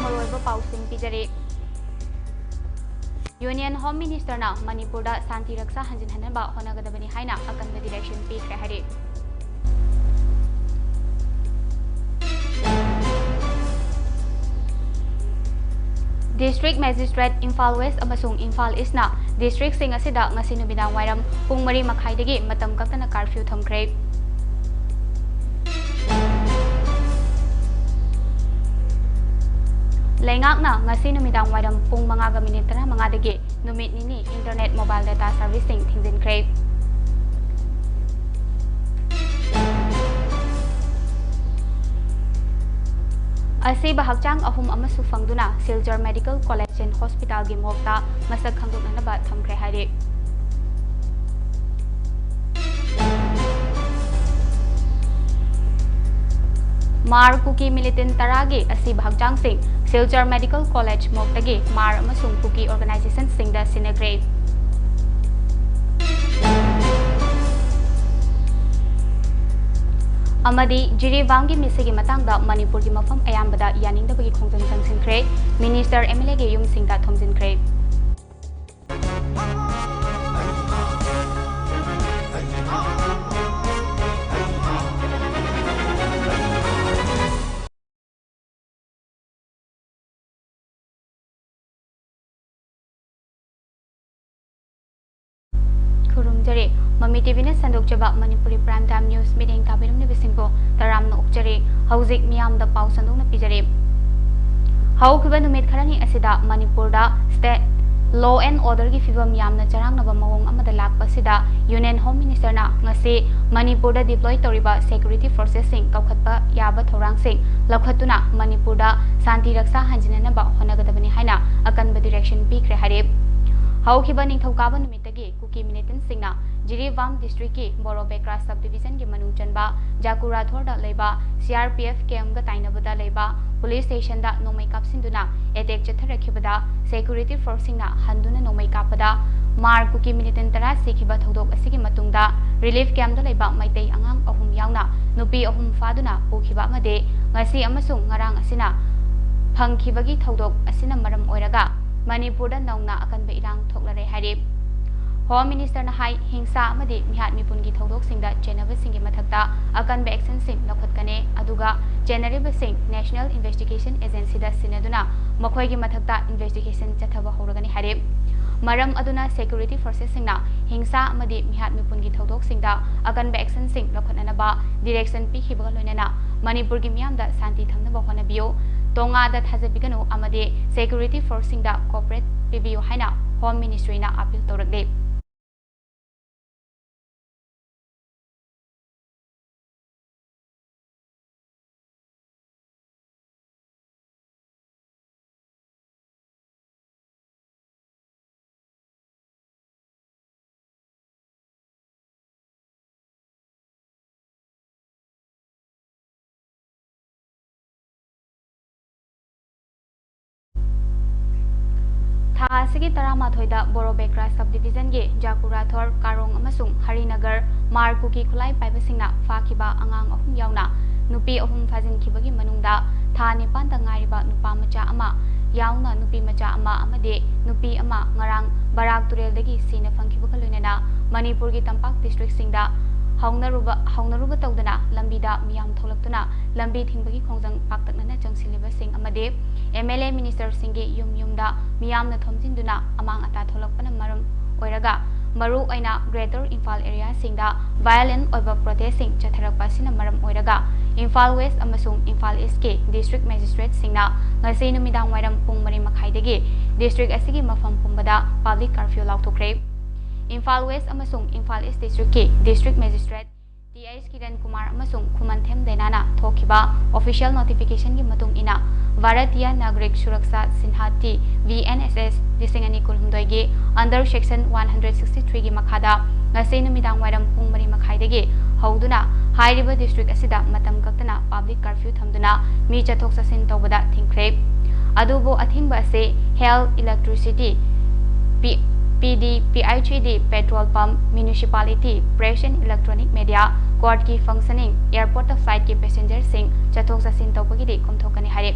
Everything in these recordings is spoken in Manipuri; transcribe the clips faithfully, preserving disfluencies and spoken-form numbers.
ꯃꯔꯨꯑꯣꯏꯕ ꯄꯥꯎꯁꯤꯡ ꯄꯤꯖꯔꯤ꯫ Union Home Ministerꯅ ꯃꯅꯤꯄꯨꯔꯗ ꯁꯥꯟꯇꯤ ꯔꯛꯁꯥ ꯍꯟꯖꯤꯟꯍꯟꯅꯕ ꯍꯣꯠꯅꯒꯗꯕꯅꯤ ꯍꯥꯏꯅ ꯑꯀꯟꯕ direction ꯄꯤꯈ꯭ꯔꯦ ꯍꯥꯏꯔꯤ꯫ District Magistrate ꯏꯝꯐꯥꯜ West ꯑꯃꯁꯨꯡ ꯏꯝꯐꯥꯜ Eastꯅ districtꯁꯤꯡ ꯑꯁꯤꯗ ꯉꯁꯤ ꯅꯨꯃꯤꯗꯥꯡ ꯋꯥꯏꯔꯝ ꯄꯨꯡ ꯃꯔꯤ ꯃꯈꯥꯏꯗꯒꯤ ꯃꯇꯝ ꯀꯛꯇꯅ curfew ꯊꯝꯈ꯭ꯔꯦ꯫ ꯂꯩꯉꯥꯛꯅ ꯉꯁꯤ ꯅꯨꯃꯤꯗꯥꯡ ꯋꯥꯏꯔꯝ ꯄꯨꯡ ꯃꯉꯥꯒ ꯃꯤꯅꯤꯠ ꯇꯔꯥꯃꯉꯥꯗꯒꯤ ꯅꯨꯃꯤꯠ ꯅꯤꯅꯤ internet mobile data serviceꯁꯤꯡ ꯊꯤꯡꯖꯤꯟꯈ꯭ꯔꯦ꯫ ꯑꯁꯤꯕ ꯍꯛꯆꯥꯡ ꯑꯍꯨꯝ ꯑꯃꯁꯨ ꯐꯪꯗꯨꯅ ꯁꯤꯜꯆꯔ Medical College and Hospitalꯒꯤ morgueꯇ ꯃꯁꯛ ꯈꯪꯗꯣꯛꯅꯅꯕ ꯊꯝꯈ꯭ꯔꯦ ꯍꯥꯏꯔꯤ꯫ ꯃꯥꯔ ꯀꯨꯀꯤ militant ꯇꯔꯥꯒꯤ ꯑꯁꯤꯕ ꯍꯛꯆꯥꯡꯁꯤꯡ ꯁꯤꯜꯆꯔ Medical College morgueꯇꯒꯤ ꯃꯥꯔ ꯑꯃꯁꯨꯡ ꯀꯨꯀꯤ organizationꯁꯤꯡꯗ ꯁꯤꯟꯅꯈ꯭ꯔꯦ꯫ ꯑꯃꯗꯤ ꯖꯤꯔꯤꯕꯥꯝꯒꯤ ꯃꯤꯁꯤꯒꯤ ꯃꯇꯥꯡꯗ ꯃꯅꯤꯄꯨꯔꯒꯤ ꯃꯐꯝ ꯑꯌꯥꯝꯕꯗ ꯌꯥꯅꯤꯡꯗꯕꯒꯤ ꯈꯣꯡꯖꯪ ꯆꯪꯁꯤꯟꯈ꯭ꯔꯦ꯫ Minister, MLAꯒꯤ ꯌꯨꯝꯁꯤꯡꯗ ꯊꯣꯝꯖꯤꯟꯈ꯭ꯔꯦ꯫ ꯈꯨꯔꯨꯝꯖꯔꯤ꯫ ꯃꯃꯤ ꯇꯤꯚꯤꯅ ꯁꯟꯗꯣꯛꯆꯕ ꯃꯅꯤꯄꯨꯔꯤ Prime Time News ꯃꯤꯠꯌꯦꯡ ꯇꯥꯕꯤꯔꯝꯂꯤꯕꯁꯤꯡꯕꯨ ꯇꯔꯥꯝꯅ ꯑꯣꯛꯆꯔꯤ꯫ ꯍꯧꯖꯤꯛ ꯃꯤꯌꯥꯝꯗ ꯄꯥꯎ ꯁꯟꯗꯣꯛꯅ ꯄꯤꯖꯔꯤ꯫ ꯍꯧꯈꯤꯕ ꯅꯨꯃꯤꯠ ꯈꯔꯅꯤ ꯑꯁꯤꯗ ꯃꯅꯤꯄꯨꯔꯗ state law and orderꯒꯤ ꯐꯤꯕꯝ ꯌꯥꯝꯅ ꯆꯔꯥꯡꯅꯕ ꯃꯑꯣꯡ ꯑꯃꯗ ꯂꯥꯛꯄ ꯑꯁꯤꯗ Union Home Ministerꯅ ꯉꯁꯤ ꯃꯅꯤꯄꯨꯔꯗ deploy ꯇꯧꯔꯤꯕ security forcesꯁꯤꯡ ꯀꯧꯈꯠꯄ ꯌꯥꯕ ꯊꯧꯔꯥꯡꯁꯤꯡ ꯂꯧꯈꯠꯇꯨꯅ ꯃꯅꯤꯄꯨꯔꯗ ꯁꯥꯟꯇꯤ ꯔꯛꯁꯥ ꯍꯟꯖꯤꯟꯅꯅꯕ ꯍꯣꯠꯅꯒꯗꯕꯅꯤ ꯍꯥꯏꯅ ꯑꯀꯟꯕ direction ꯄꯤꯈ꯭ꯔꯦ ꯍꯥꯏꯔꯤ꯫ ꯍꯧꯈꯤꯕ ꯅꯤꯡꯊꯧꯀꯥꯕ ꯅꯨꯃꯤꯠꯇꯒꯤ ꯀꯨꯀꯤ militantꯁꯤꯡꯅ ꯖꯤꯔꯤꯕꯥꯝ districtꯀꯤ ꯕꯣꯔꯣꯕꯦꯀ꯭ꯔꯥ subdivisionꯒꯤ ꯃꯅꯨꯡ ꯆꯟꯕ ꯖꯥꯀꯨꯔꯥꯊꯣꯔꯗ ꯂꯩꯕ CRPF campꯒ ꯇꯥꯏꯅꯕꯗ ꯂꯩꯕ police stationꯗ ꯅꯣꯡꯃꯩ ꯀꯥꯞꯁꯤꯟꯗꯨꯅ attack ꯆꯠꯊꯔꯛꯈꯤꯕꯗ security forceꯁꯤꯡꯅ ꯍꯟꯗꯨꯅ ꯅꯣꯡꯃꯩ ꯀꯥꯞꯄꯗ ꯃꯥꯔ ꯀꯨꯀꯤ militant ꯇꯔꯥ ꯁꯤꯈꯤꯕ ꯊꯧꯗꯣꯛ ꯑꯁꯤꯒꯤ ꯃꯇꯨꯡꯗ relief campꯗ ꯂꯩꯕ ꯃꯩꯇꯩ ꯑꯉꯥꯡ ꯑꯍꯨꯝ ꯌꯥꯎꯅ ꯅꯨꯄꯤ ꯑꯍꯨꯝ ꯐꯥꯗꯨꯅ ꯄꯨꯈꯤꯕ ꯑꯃꯗꯤ ꯉꯁꯤ ꯑꯃꯁꯨꯡ ꯉꯔꯥꯡ ꯑꯁꯤꯅ ꯐꯪꯈꯤꯕꯒꯤ ꯊꯧꯗꯣꯛ ꯑꯁꯤꯅ ꯃꯔꯝ ꯑꯣꯏꯔꯒ ꯃꯅꯤꯄꯨꯔꯗ ꯅꯧꯅ ꯑꯀꯟꯕ ꯏꯔꯥꯡ ꯊꯣꯛꯂꯔꯦ ꯍꯥꯏꯔꯤ꯫ ꯍꯣꯝ ꯃꯤꯅꯤꯁꯇꯔꯅ ꯍꯥꯏ, ꯍꯤꯡꯁꯥ ꯑꯃꯗꯤ ꯃꯤꯍꯥꯠ ꯃꯤꯄꯨꯟꯒꯤ ꯊꯧꯗꯣꯛꯁꯤꯡꯗ ꯆꯦꯟꯅꯕꯁꯤꯡꯒꯤ ꯃꯊꯛꯇ ꯑꯀꯟꯕ ꯑꯦꯛꯁꯟꯁꯤꯡ ꯂꯧꯈꯠꯀꯅꯤ, ꯑꯗꯨꯒ ꯆꯦꯟꯅꯔꯤꯕꯁꯤꯡ ꯅꯦꯁꯅꯦꯜ ꯏꯟꯚꯦꯁꯇꯤꯒꯦꯁꯟ ꯑꯦꯖꯦꯟꯁꯤꯗ ꯁꯤꯟꯅꯗꯨꯅ ꯃꯈꯣꯏꯒꯤ ꯃꯊꯛꯇ ꯏꯟꯚꯦꯁꯇꯤꯒꯦꯁꯟ ꯆꯠꯊꯕ ꯍꯧꯔꯒꯅꯤ ꯍꯥꯏꯔꯤ꯫ ꯃꯔꯝ ꯑꯗꯨꯅ ꯁꯦꯀ꯭ꯌꯨꯔꯤꯇꯤ ꯐꯣꯔꯁꯦꯁꯁꯤꯡꯅ ꯍꯤꯡꯁꯥ ꯑꯃꯗꯤ ꯃꯤꯍꯥꯠ ꯃꯤꯄꯨꯟꯒꯤ ꯊꯧꯗꯣꯛꯁꯤꯡꯗ ꯑꯀꯟꯕ ꯑꯦꯛꯁꯟꯁꯤꯡ ꯂꯧꯈꯠꯅꯅꯕ ꯗꯤꯔꯦꯛꯁꯟ ꯄꯤꯈꯤꯕꯒ ꯂꯣꯏꯅꯅ ꯃꯅꯤꯄꯨꯔꯒꯤ ꯃꯤꯌꯥꯝꯗ ꯁꯥꯟꯇꯤ ꯊꯝꯅꯕ ꯍꯣꯠꯅꯕꯤꯌꯨ꯫ ꯇꯣꯉꯥꯗ ꯊꯥꯖꯕꯤꯒꯅꯨ ꯑꯃꯗꯤ ꯁꯦꯀ꯭ꯌꯨꯔꯤꯇꯤ ꯐꯣꯔꯁꯁꯤꯡꯗ ꯀꯣꯑꯣꯄꯔꯦꯠ ꯄꯤꯕꯤꯌꯨ ꯍꯥꯏꯅ ꯍꯣꯝ ꯃꯤꯅꯤꯁꯇ꯭ꯔꯤꯅ ꯑꯥꯄꯤꯜ ꯇꯧꯔꯛꯂꯤ꯫ ꯊꯥ ꯑꯁꯤꯒꯤ ꯇꯔꯥꯃꯥꯊꯣꯏꯗ ꯕꯣꯔꯣꯕꯦꯀ꯭ꯔꯥ ꯁꯕ ꯗꯤꯕꯤꯖꯟꯒꯤ ꯖꯥꯀꯨꯔꯥꯊꯣꯔ, ꯀꯥꯔꯣꯡ ꯑꯃꯁꯨꯡ ꯍꯔꯤꯅꯒꯔ ꯃꯥꯔ ꯀꯨꯀꯤ ꯈꯨꯠꯂꯥꯏ ꯄꯥꯏꯕꯁꯤꯡꯅ ꯐꯥꯈꯤꯕ ꯑꯉꯥꯡ ꯑꯍꯨꯝ ꯌꯥꯎꯅ ꯅꯨꯄꯤ ꯑꯍꯨꯝ ꯐꯥꯖꯤꯟꯈꯤꯕꯒꯤ ꯃꯅꯨꯡꯗ ꯊꯥ ꯅꯤꯄꯥꯟꯗ ꯉꯥꯏꯔꯤꯕ ꯅꯨꯄꯥ ꯃꯆꯥ ꯑꯃ ꯌꯥꯎꯅ ꯅꯨꯄꯤ ꯃꯆꯥ ꯑꯃ ꯑꯃꯗꯤ ꯅꯨꯄꯤ ꯑꯃ ꯉꯔꯥꯡ ꯕꯔꯥꯛ ꯇꯨꯔꯦꯜꯗꯒꯤ ꯁꯤꯅ ꯐꯪꯈꯤꯕꯒ ꯂꯣꯏꯅꯅ ꯃꯅꯤꯄꯨꯔꯒꯤ ꯇꯝꯄꯥꯛ ꯗꯤꯁꯇ꯭ꯔꯤꯛꯁꯤꯡꯗ ꯍꯧꯅꯔꯨꯕ, ꯍꯧꯅꯔꯨꯕ ꯇꯧꯗꯅ ꯂꯝꯕꯤꯗ ꯃꯤꯌꯥꯝ ꯊꯣꯛꯂꯛꯇꯨꯅ ꯂꯝꯕꯤ ꯊꯤꯡꯕꯒꯤ ꯈꯣꯡꯖꯪ ꯄꯥꯛꯇꯛꯅꯅ ꯆꯪꯁꯤꯜꯂꯤꯕꯁꯤꯡ ꯑꯃꯗꯤ ꯑꯦꯝ ꯑꯦꯜ ꯑꯦ ꯃꯤꯅꯤꯁꯇꯔꯁꯤꯡꯒꯤ ꯌꯨꯝ ꯌꯨꯝꯗ ꯃꯤꯌꯥꯝꯅ ꯊꯣꯝꯖꯤꯟꯗꯨꯅ ꯑꯃꯥꯡ ꯑꯇꯥ ꯊꯣꯛꯂꯛꯄꯅ ꯃꯔꯝ ꯑꯣꯏꯔꯒ ꯃꯔꯨ ꯑꯣꯏꯅ ꯒ꯭ꯔꯦꯇꯔ ꯏꯝꯐꯥꯜ ꯑꯦꯔꯤꯌꯥꯁꯤꯡꯗ ꯚꯥꯏꯑꯣꯂꯦꯟ ꯑꯣꯏꯕ ꯄ꯭ꯔꯣꯇꯦꯁꯁꯤꯡ ꯆꯠꯊꯔꯛꯄ ꯑꯁꯤꯅ ꯃꯔꯝ ꯑꯣꯏꯔꯒ ꯏꯝꯐꯥꯜ ꯋꯦꯁ ꯑꯃꯁꯨꯡ ꯏꯝꯐꯥꯜ ꯏꯁꯀꯤ ꯗꯤꯁꯇ꯭ꯔꯤꯛ ꯃꯦꯖꯤꯁꯇ꯭ꯔꯦꯠꯁꯤꯡꯅ ꯉꯁꯤ ꯅꯨꯃꯤꯗꯥꯡ ꯋꯥꯏꯔꯝ ꯄꯨꯡ ꯃꯔꯤ ꯃꯈꯥꯏꯗꯒꯤ ꯗꯤꯁꯇ꯭ꯔꯤꯛ ꯑꯁꯤꯒꯤ ꯃꯐꯝ ꯄꯨꯝꯕꯗ ꯄꯕ꯭ꯂꯤꯛ ꯀꯔꯐ꯭ꯌꯨ ꯂꯥꯎꯊꯣꯛꯈ꯭ꯔꯦ꯫ ꯏꯝꯐꯥꯜ ꯋꯦꯁ ꯑꯃꯁꯨꯡ ꯏꯝꯐꯥꯜ ꯏꯁ ꯗꯤꯁꯇ꯭ꯔꯤꯛꯀꯤ district magistrate T H Kiran Kumar ꯑꯃꯁꯨꯡ ꯈꯨꯃꯟꯊꯦꯝ ꯗꯥꯏꯅꯥꯅ ꯊꯣꯛꯈꯤꯕ ꯑꯣꯐꯤꯁꯤꯌꯦꯜ ꯅꯣꯇꯤꯐꯤꯀꯦꯁꯟꯒꯤ ꯃꯇꯨꯡ ꯏꯟꯅ, Bharatiya ꯅꯥꯒꯔꯤꯛ Suraksha Sinha T, V and ꯑꯦꯁ ꯑꯦꯁ, ꯂꯤꯁꯤꯡ ꯑꯅꯤ ꯀꯨꯟꯍꯨꯝꯗꯣꯏꯒꯤ under section one hundred sixty three ꯒꯤ ꯃꯈꯥꯗ ꯉꯁꯤ ꯅꯨꯃꯤꯗꯥꯡ ꯋꯥꯏꯔꯝ ꯄꯨꯡ ꯃꯔꯤ ꯃꯈꯥꯏꯗꯒꯤ ꯍꯧꯗꯨꯅ ꯍꯥꯏꯔꯤꯕ ꯗꯤꯁꯇ꯭ꯔꯤꯛ ꯑꯁꯤꯗ ꯃꯇꯝ ꯀꯛꯇꯅ ꯄꯕ꯭ꯂꯤꯛ ꯀꯔꯐ꯭ꯌꯨ ꯊꯝꯗꯨꯅ ꯃꯤ ꯆꯠꯊꯣꯛ ꯆꯠꯁꯤꯟ ꯇꯧꯕꯗ ꯊꯤꯡꯈ꯭ꯔꯦ꯫ ꯑꯗꯨꯕꯨ ꯑꯊꯤꯡꯕ ꯑꯁꯤ health, electricity, P-, P D, P H E D, petrol pump, municipality, press and electronic media, ꯀꯣꯔꯠꯀꯤ ꯐꯪꯁꯅꯤꯡ, ꯑꯦꯌꯔꯄꯣꯔꯠꯇ ꯐ꯭ꯂꯥꯏꯠꯀꯤ ꯄꯦꯁꯦꯟꯖꯔꯁꯤꯡ ꯆꯠꯊꯣꯛ ꯆꯠꯁꯤꯟ ꯇꯧꯕꯒꯤꯗꯤ ꯀꯣꯝꯊꯣꯛꯀꯅꯤ ꯍꯥꯏꯔꯤ꯫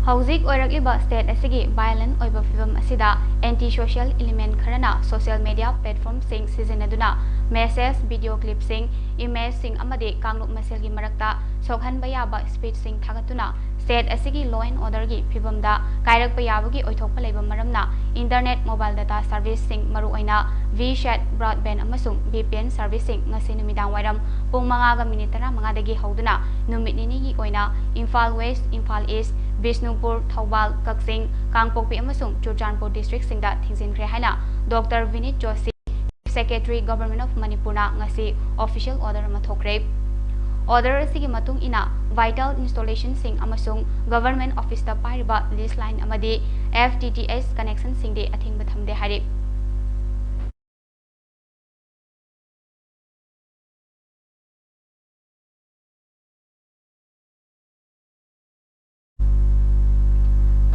ꯍꯧꯖꯤꯛ ꯑꯣꯏꯔꯛꯂꯤꯕ state ꯑꯁꯤꯒꯤ violent ꯑꯣꯏꯕ ꯐꯤꯕꯝ ꯑꯁꯤꯗ anti social element ꯈꯔꯅ social media platformꯁꯤꯡ ꯁꯤꯖꯤꯟꯅꯗꯨꯅ message, video clipꯁꯤꯡ, imageꯁꯤꯡ ꯑꯃꯗꯤ ꯀꯥꯡꯂꯨꯞ ꯃꯁꯦꯜꯒꯤ ꯃꯔꯛꯇ ꯁꯣꯛꯍꯟꯕ ꯌꯥꯕ speechꯁꯤꯡ ꯊꯥꯒꯠꯇꯨꯅ state ꯑꯁꯤꯒꯤ law and orderꯒꯤ ꯐꯤꯕꯝꯗ ꯀꯥꯏꯔꯛꯄ ꯌꯥꯕꯒꯤ ꯑꯣꯏꯊꯣꯛꯄ ꯂꯩꯕ ꯃꯔꯝꯅ internet, mobile data serviceꯁꯤꯡ, ꯃꯔꯨꯑꯣꯏꯅ WeChat, broadband ꯑꯃꯁꯨꯡ VPN serviceꯁꯤꯡ ꯉꯁꯤ ꯅꯨꯃꯤꯗꯥꯡ ꯋꯥꯏꯔꯝ ꯄꯨꯡ ꯃꯉꯥꯒ ꯃꯤꯅꯤꯠ ꯇꯔꯥꯃꯉꯥꯗꯒꯤ ꯍꯧꯗꯨꯅ ꯅꯨꯃꯤꯠ ꯅꯤꯅꯤꯒꯤ ꯑꯣꯏꯅ ꯏꯝꯐꯥꯜ West, ꯏꯝꯐꯥꯜ East, ꯕꯤꯁꯅꯨꯄꯨꯔ, ꯊꯧꯕꯥꯜ, ꯀꯛꯆꯤꯡ, ꯀꯥꯡꯄꯣꯛꯄꯤ ꯑꯃꯁꯨꯡ ꯆꯨꯔꯆꯥꯟꯄꯨꯔ districtꯁꯤꯡꯗ ꯊꯤꯡꯖꯤꯟꯈ꯭ꯔꯦ ꯍꯥꯏꯅ Doctor Vinit Joshi, Secretary, Government of Manipurꯅ ꯉꯁꯤ official order ꯑꯃ ꯊꯣꯛꯈ꯭ꯔꯦ꯫ Order ꯑꯁꯤꯒꯤ ꯃꯇꯨꯡ ꯏꯟꯅ vital installationꯁꯤꯡ ꯑꯃꯁꯨꯡ government officeꯇ ꯄꯥꯏꯔꯤꯕ lease line ꯑꯃꯗꯤ FTTH connectionꯁꯤꯡꯗꯤ ꯑꯊꯤꯡꯕ ꯊꯝꯗꯦ ꯍꯥꯏꯔꯤ꯫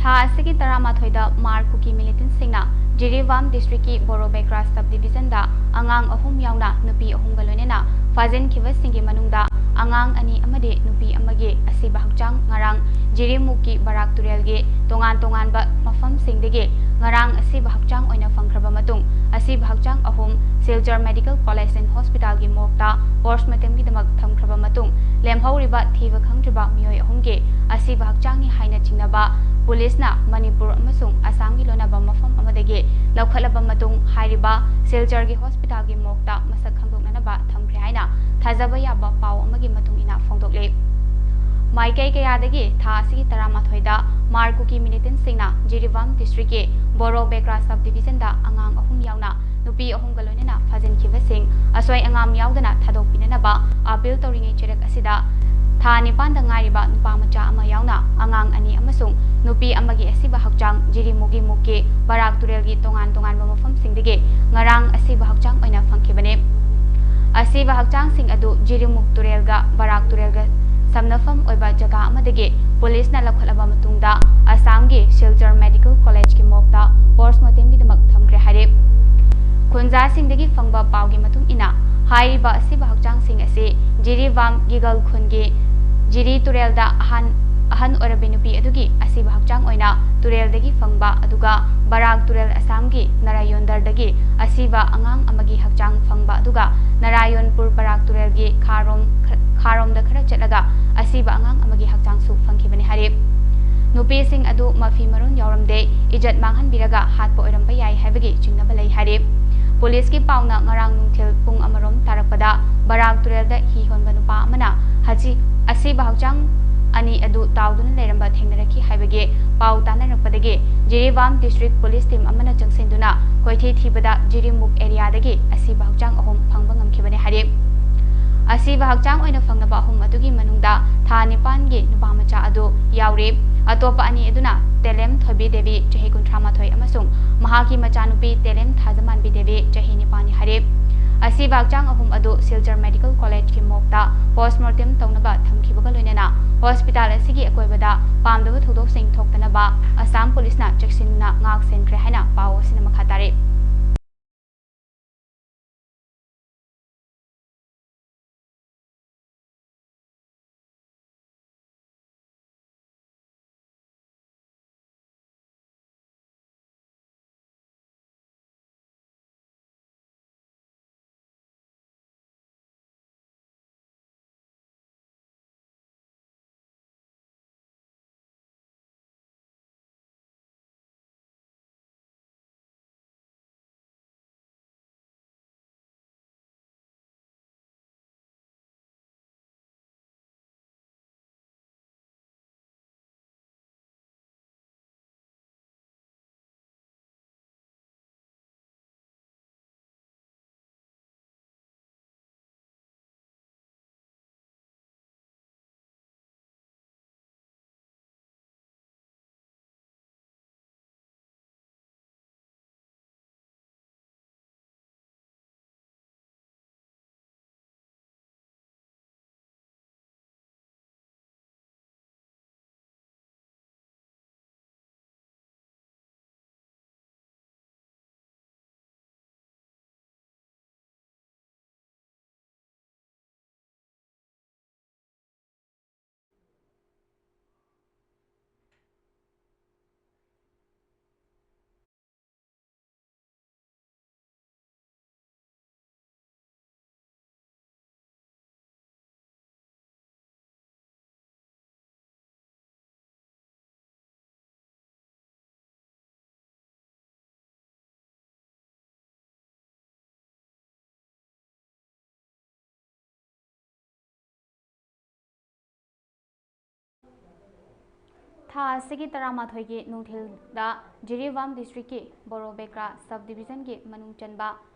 ꯊꯥ ꯑꯁꯤꯒꯤ ꯇꯔꯥꯃꯥꯊꯣꯏꯗ ꯃꯥꯔ ꯀꯨꯀꯤ militantꯁꯤꯡꯅ ꯖꯤꯔꯤꯕꯥꯝ districtꯀꯤ ꯕꯣꯔꯣꯕꯦꯀ꯭ꯔꯥ subdivisionꯗ ꯑꯉꯥꯡ ꯑꯍꯨꯝ ꯌꯥꯎꯅ ꯅꯨꯄꯤ ꯑꯍꯨꯝꯒ ꯂꯣꯏꯅꯅ ꯐꯥꯖꯤꯟꯈꯤꯕꯁꯤꯡꯒꯤ ꯃꯅꯨꯡꯗ ꯑꯉꯥꯡ ꯑꯅꯤ ꯑꯃꯗꯤ ꯅꯨꯄꯤ ꯑꯃꯒꯤ ꯑꯁꯤꯕ ꯍꯛꯆꯥꯡ ꯉꯔꯥꯡ ꯖꯤꯔꯤꯃꯨꯛꯀꯤ ꯕꯔꯥꯛ ꯇꯨꯔꯦꯜꯒꯤ ꯇꯣꯉꯥꯟ ꯇꯣꯉꯥꯟꯕ ꯃꯐꯝꯁꯤꯡꯗꯒꯤ ꯉꯔꯥꯡ ꯑꯁꯤꯕ ꯍꯛꯆꯥꯡ ꯑꯣꯏꯅ ꯐꯪꯈ꯭ꯔꯕ ꯃꯇꯨꯡ, ꯑꯁꯤꯕ ꯍꯛꯆꯥꯡ ꯑꯍꯨꯝ ꯁꯤꯜꯆꯔ Medical College and Hospitalꯒꯤ morgueꯇ postmortemꯒꯤꯗꯃꯛ ꯊꯝꯈ꯭ꯔꯕ ꯃꯇꯨꯡ, ꯂꯦꯝꯍꯧꯔꯤꯕ ꯊꯤꯕ ꯈꯪꯗ꯭ꯔꯤꯕ ꯃꯤꯑꯣꯏ ꯑꯍꯨꯝꯒꯤ ꯑꯁꯤꯕ ꯍꯛꯆꯥꯡꯅꯤ ꯍꯥꯏꯅ ꯆꯤꯡꯅꯕ ꯄꯨꯂꯤꯁꯅ ꯃꯅꯤꯄꯨꯔ ꯑꯃꯁꯨꯡ ꯑꯁꯥꯝꯒꯤ ꯂꯣꯟꯅꯕ ꯃꯐꯝ ꯑꯃꯗꯒꯤ ꯂꯧꯈꯠꯂꯕ ꯃꯇꯨꯡ, ꯍꯥꯏꯔꯤꯕ ꯁꯤꯜꯆꯔꯒꯤ hospitalꯒꯤ morgueꯇ ꯃꯁꯛ ꯈꯪꯗꯣꯛꯅꯅꯕ ꯊꯝꯈ꯭ꯔꯦ ꯍꯥꯏꯅ ꯊꯥꯖꯕ ꯌꯥꯕ ꯄꯥꯎ ꯑꯃꯒꯤ ꯃꯇꯨꯡ ꯏꯟꯅ ꯐꯣꯡꯗꯣꯛꯂꯤ꯫ ꯃꯥꯏꯀꯩ ꯀꯌꯥꯗꯒꯤ ꯊꯥ ꯑꯁꯤꯒꯤ ꯇꯔꯥꯃꯥꯊꯣꯏꯗ ꯃꯥꯔ ꯀꯨꯀꯤ militantꯁꯤꯡꯅ ꯖꯤꯔꯤꯕꯥꯝ districtꯀꯤ ꯕꯣꯔꯣ ꯕꯦꯀ꯭ꯔꯥ subdivisionꯗ ꯑꯉꯥꯡ ꯑꯍꯨꯝ ꯌꯥꯎꯅ ꯅꯨꯄꯤ ꯑꯍꯨꯝꯒ ꯂꯣꯏꯅꯅ ꯐꯥꯖꯤꯟꯈꯤꯕꯁꯤꯡ ꯑꯁꯣꯏ ꯑꯉꯥꯝ ꯌꯥꯎꯗꯅ ꯊꯥꯗꯣꯛꯄꯤꯅꯅꯕ appeal ꯇꯧꯔꯤꯉꯩ ꯆꯦꯔꯦꯛ ꯑꯁꯤꯗ ꯊꯥ ꯅꯤꯄꯥꯟꯗ ꯉꯥꯏꯔꯤꯕ ꯅꯨꯄꯥ ꯃꯆꯥ ꯑꯃ ꯌꯥꯎꯅ ꯑꯉꯥꯡ ꯑꯅꯤ ꯑꯃꯁꯨꯡ ꯅꯨꯄꯤ ꯑꯃꯒꯤ ꯑꯁꯤꯕ ꯍꯛꯆꯥꯡ ꯖꯤꯔꯤꯃꯨꯒꯤ ꯃꯨꯛꯀꯤ ꯕꯔꯥꯛ ꯇꯨꯔꯦꯜꯒꯤ ꯇꯣꯉꯥꯟ ꯇꯣꯉꯥꯟꯕ ꯃꯐꯝꯁꯤꯡꯗꯒꯤ ꯉꯔꯥꯡ ꯑꯁꯤꯕ ꯍꯛꯆꯥꯡ ꯑꯣꯏꯅ ꯐꯪꯈꯤꯕꯅꯤ꯫ ꯑꯁꯤꯕ ꯍꯛꯆꯥꯡꯁꯤꯡ ꯑꯗꯨ ꯖꯤꯔꯤꯃꯨꯛ ꯇꯨꯔꯦꯜꯒ ꯕꯔꯥꯛ ꯇꯨꯔꯦꯜꯒ ꯁꯝꯅꯐꯝ ꯑꯣꯏꯕ ꯖꯒꯥ ꯑꯃꯗꯒꯤ ꯄꯨꯂꯤꯁꯅ ꯂꯧꯈꯠꯂꯕ ꯃꯇꯨꯡꯗ ꯑꯁꯥꯝꯒꯤ ꯁꯤꯜꯆꯔ Medical Collegeꯀꯤ morgueꯇ postmortemꯒꯤꯗꯃꯛ ꯊꯝꯈ꯭ꯔꯦ ꯍꯥꯏꯔꯤ꯫ ꯈꯨꯟꯖꯥꯁꯤꯡꯗꯒꯤ ꯐꯪꯕ ꯄꯥꯎꯒꯤ ꯃꯇꯨꯡ ꯏꯟꯅ, ꯍꯥꯏꯔꯤꯕ ꯑꯁꯤꯕ ꯍꯛꯆꯥꯡꯁꯤꯡ ꯑꯁꯤ ꯖꯤꯔꯤꯕꯥꯝ ꯒꯤꯒꯜ ꯈꯨꯟꯒꯤ ꯖꯤꯔꯤ ꯇꯨꯔꯦꯜꯗ ꯑꯍꯥꯟ-, ꯑꯍꯟ ꯑꯣꯏꯔꯕꯤ ꯅꯨꯄꯤ ꯑꯗꯨꯒꯤ ꯑꯁꯤꯕ ꯍꯛꯆꯥꯡ ꯑꯣꯏꯅ ꯇꯨꯔꯦꯜꯗꯒꯤ ꯐꯪꯕ, ꯑꯗꯨꯒ ꯕꯔꯥꯛ ꯇꯨꯔꯦꯜ ꯑꯁꯥꯝꯒꯤ ꯅꯔꯥꯌꯣꯟꯗꯔꯗꯒꯤ ꯑꯁꯤꯕ ꯑꯉꯥꯡ ꯑꯃꯒꯤ ꯍꯛꯆꯥꯡ ꯐꯪꯕ, ꯑꯗꯨꯒ ꯅꯔꯥꯌꯣꯟꯄꯨꯔ ꯕꯔꯥꯛ ꯇꯨꯔꯦꯜꯒꯤ ꯈꯥꯔꯣꯝ, ꯈꯥꯔꯣꯝꯗ ꯈꯔ ꯆꯠꯂꯒ ꯑꯁꯤꯕ ꯑꯉꯥꯡ ꯑꯃꯒꯤ ꯍꯛꯆꯥꯡꯁꯨ ꯐꯪꯈꯤꯕꯅꯤ ꯍꯥꯏꯔꯤ꯫ ꯅꯨꯄꯤꯁꯤꯡ ꯑꯗꯨ ꯃꯐꯤ ꯃꯔꯣꯟ ꯌꯥꯎꯔꯝꯗꯦ, ꯏꯖꯠ ꯃꯥꯡꯍꯟꯕꯤꯔꯒ ꯍꯥꯠꯄ ꯑꯣꯏꯔꯝꯕ ꯌꯥꯏ ꯍꯥꯏꯕꯒꯤ ꯆꯤꯡꯅꯕ ꯂꯩ ꯍꯥꯏꯔꯤ꯫ ꯄꯨꯂꯤꯁꯀꯤ ꯄꯥꯎꯅ ꯉꯔꯥꯡ ꯅꯨꯡꯊꯤꯜ ꯄꯨꯡ ꯑꯃꯔꯣꯝ ꯇꯥꯔꯛꯄꯗ ꯕꯔꯥꯛ ꯇꯨꯔꯦꯜꯗ ꯍꯤ ꯍꯣꯟꯕ ꯅꯨꯄꯥ ꯑꯃꯅ ꯍꯖꯤ-, ꯑꯁꯤꯕ ꯍꯛꯆꯥꯡ ꯑꯅꯤ ꯑꯗꯨ ꯇꯥꯎꯗꯨꯅ ꯂꯩꯔꯝꯕ ꯊꯦꯡꯅꯔꯛꯈꯤ ꯍꯥꯏꯕꯒꯤ ꯄꯥꯎ ꯇꯥꯅꯔꯛꯄꯗꯒꯤ ꯖꯤꯔꯤꯕꯥꯝ ꯗꯤꯁꯇ꯭ꯔꯤꯛ ꯄꯨꯂꯤꯁ ꯇꯤꯝ ꯑꯃꯅ ꯆꯪꯁꯤꯟꯗꯨꯅ ꯈꯣꯏꯊꯤ ꯊꯤꯕꯗ ꯖꯤꯔꯤꯃꯨꯛ ꯑꯦꯔꯤꯌꯥꯗꯒꯤ ꯑꯁꯤꯕ ꯍꯛꯆꯥꯡ ꯑꯍꯨꯝ ꯐꯪꯕ ꯉꯝꯈꯤꯕꯅꯤ ꯍꯥꯏꯔꯤ꯫ ꯑꯁꯤꯕ ꯍꯛꯆꯥꯡ ꯑꯣꯏꯅ ꯐꯪꯂꯕ ꯑꯍꯨꯝ ꯑꯗꯨꯒꯤ ꯃꯅꯨꯡꯗ ꯊꯥ ꯅꯤꯄꯥꯟꯒꯤ ꯅꯨꯄꯥ ꯃꯆꯥ ꯑꯗꯨ ꯌꯥꯎꯔꯤ꯫ ꯑꯇꯣꯞꯄ ꯑꯅꯤ ꯑꯗꯨꯅ ꯇꯦꯂꯦꯝ ꯊꯣꯏꯕꯤ ꯗꯦꯕꯤ, ꯆꯍꯤ ꯀꯨꯟꯊ꯭ꯔꯥ ꯃꯥꯊꯣꯏ, ꯑꯃꯁꯨꯡ ꯃꯍꯥꯛꯀꯤ ꯃꯆꯥꯅꯨꯄꯤ ꯇꯦꯂꯦꯝ ꯊꯥꯖꯃꯥꯟꯕꯤ ꯗꯦꯕꯤ, ꯆꯍꯤ ꯅꯤꯄꯥꯟꯅꯤ ꯍꯥꯏꯔꯤ꯫ ꯑꯁꯤꯕ ꯍꯛꯆꯥꯡ ꯑꯍꯨꯝ ꯑꯗꯨ ꯁꯤꯜꯆꯔ ꯃꯦꯗꯤꯀꯦꯜ ꯀꯣꯂꯦꯖꯀꯤ ꯃꯣꯔꯒꯇ ꯄꯣꯁꯃꯣꯔꯇꯦꯝ ꯇꯧꯅꯕ ꯊꯝꯈꯤꯕꯒ ꯂꯣꯏꯅꯅ ꯍꯣꯁꯄꯤꯇꯥꯜ ꯑꯁꯤꯒꯤ ꯑꯀꯣꯏꯕꯗ ꯄꯥꯝꯗꯕ ꯊꯧꯗꯣꯛꯁꯤꯡ ꯊꯣꯛꯇꯅꯕ ꯑꯁꯥꯝ ꯄꯨꯂꯤꯁꯅ ꯆꯦꯛꯁꯤꯟꯅ ꯉꯥꯛ ꯁꯦꯟꯈ꯭ꯔꯦ ꯍꯥꯏꯅ ꯄꯥꯎ ꯑꯁꯤꯅ ꯃꯈꯥ ꯇꯥꯔꯤ꯫ ꯊꯥ ꯑꯁꯤꯒꯤ ꯇꯔꯥꯃꯥꯊꯣꯏꯒꯤ ꯅꯨꯡꯊꯤꯜꯗ ꯖꯤꯔꯤꯕꯥꯝ ꯗꯤꯁꯇ꯭ꯔꯤꯛꯀꯤ ꯕꯣꯔꯣꯕꯦꯀ꯭ꯔꯥ ꯁꯕ ꯗꯤꯕꯤꯖꯟꯒꯤ ꯃꯅꯨꯡ ꯆꯟꯕ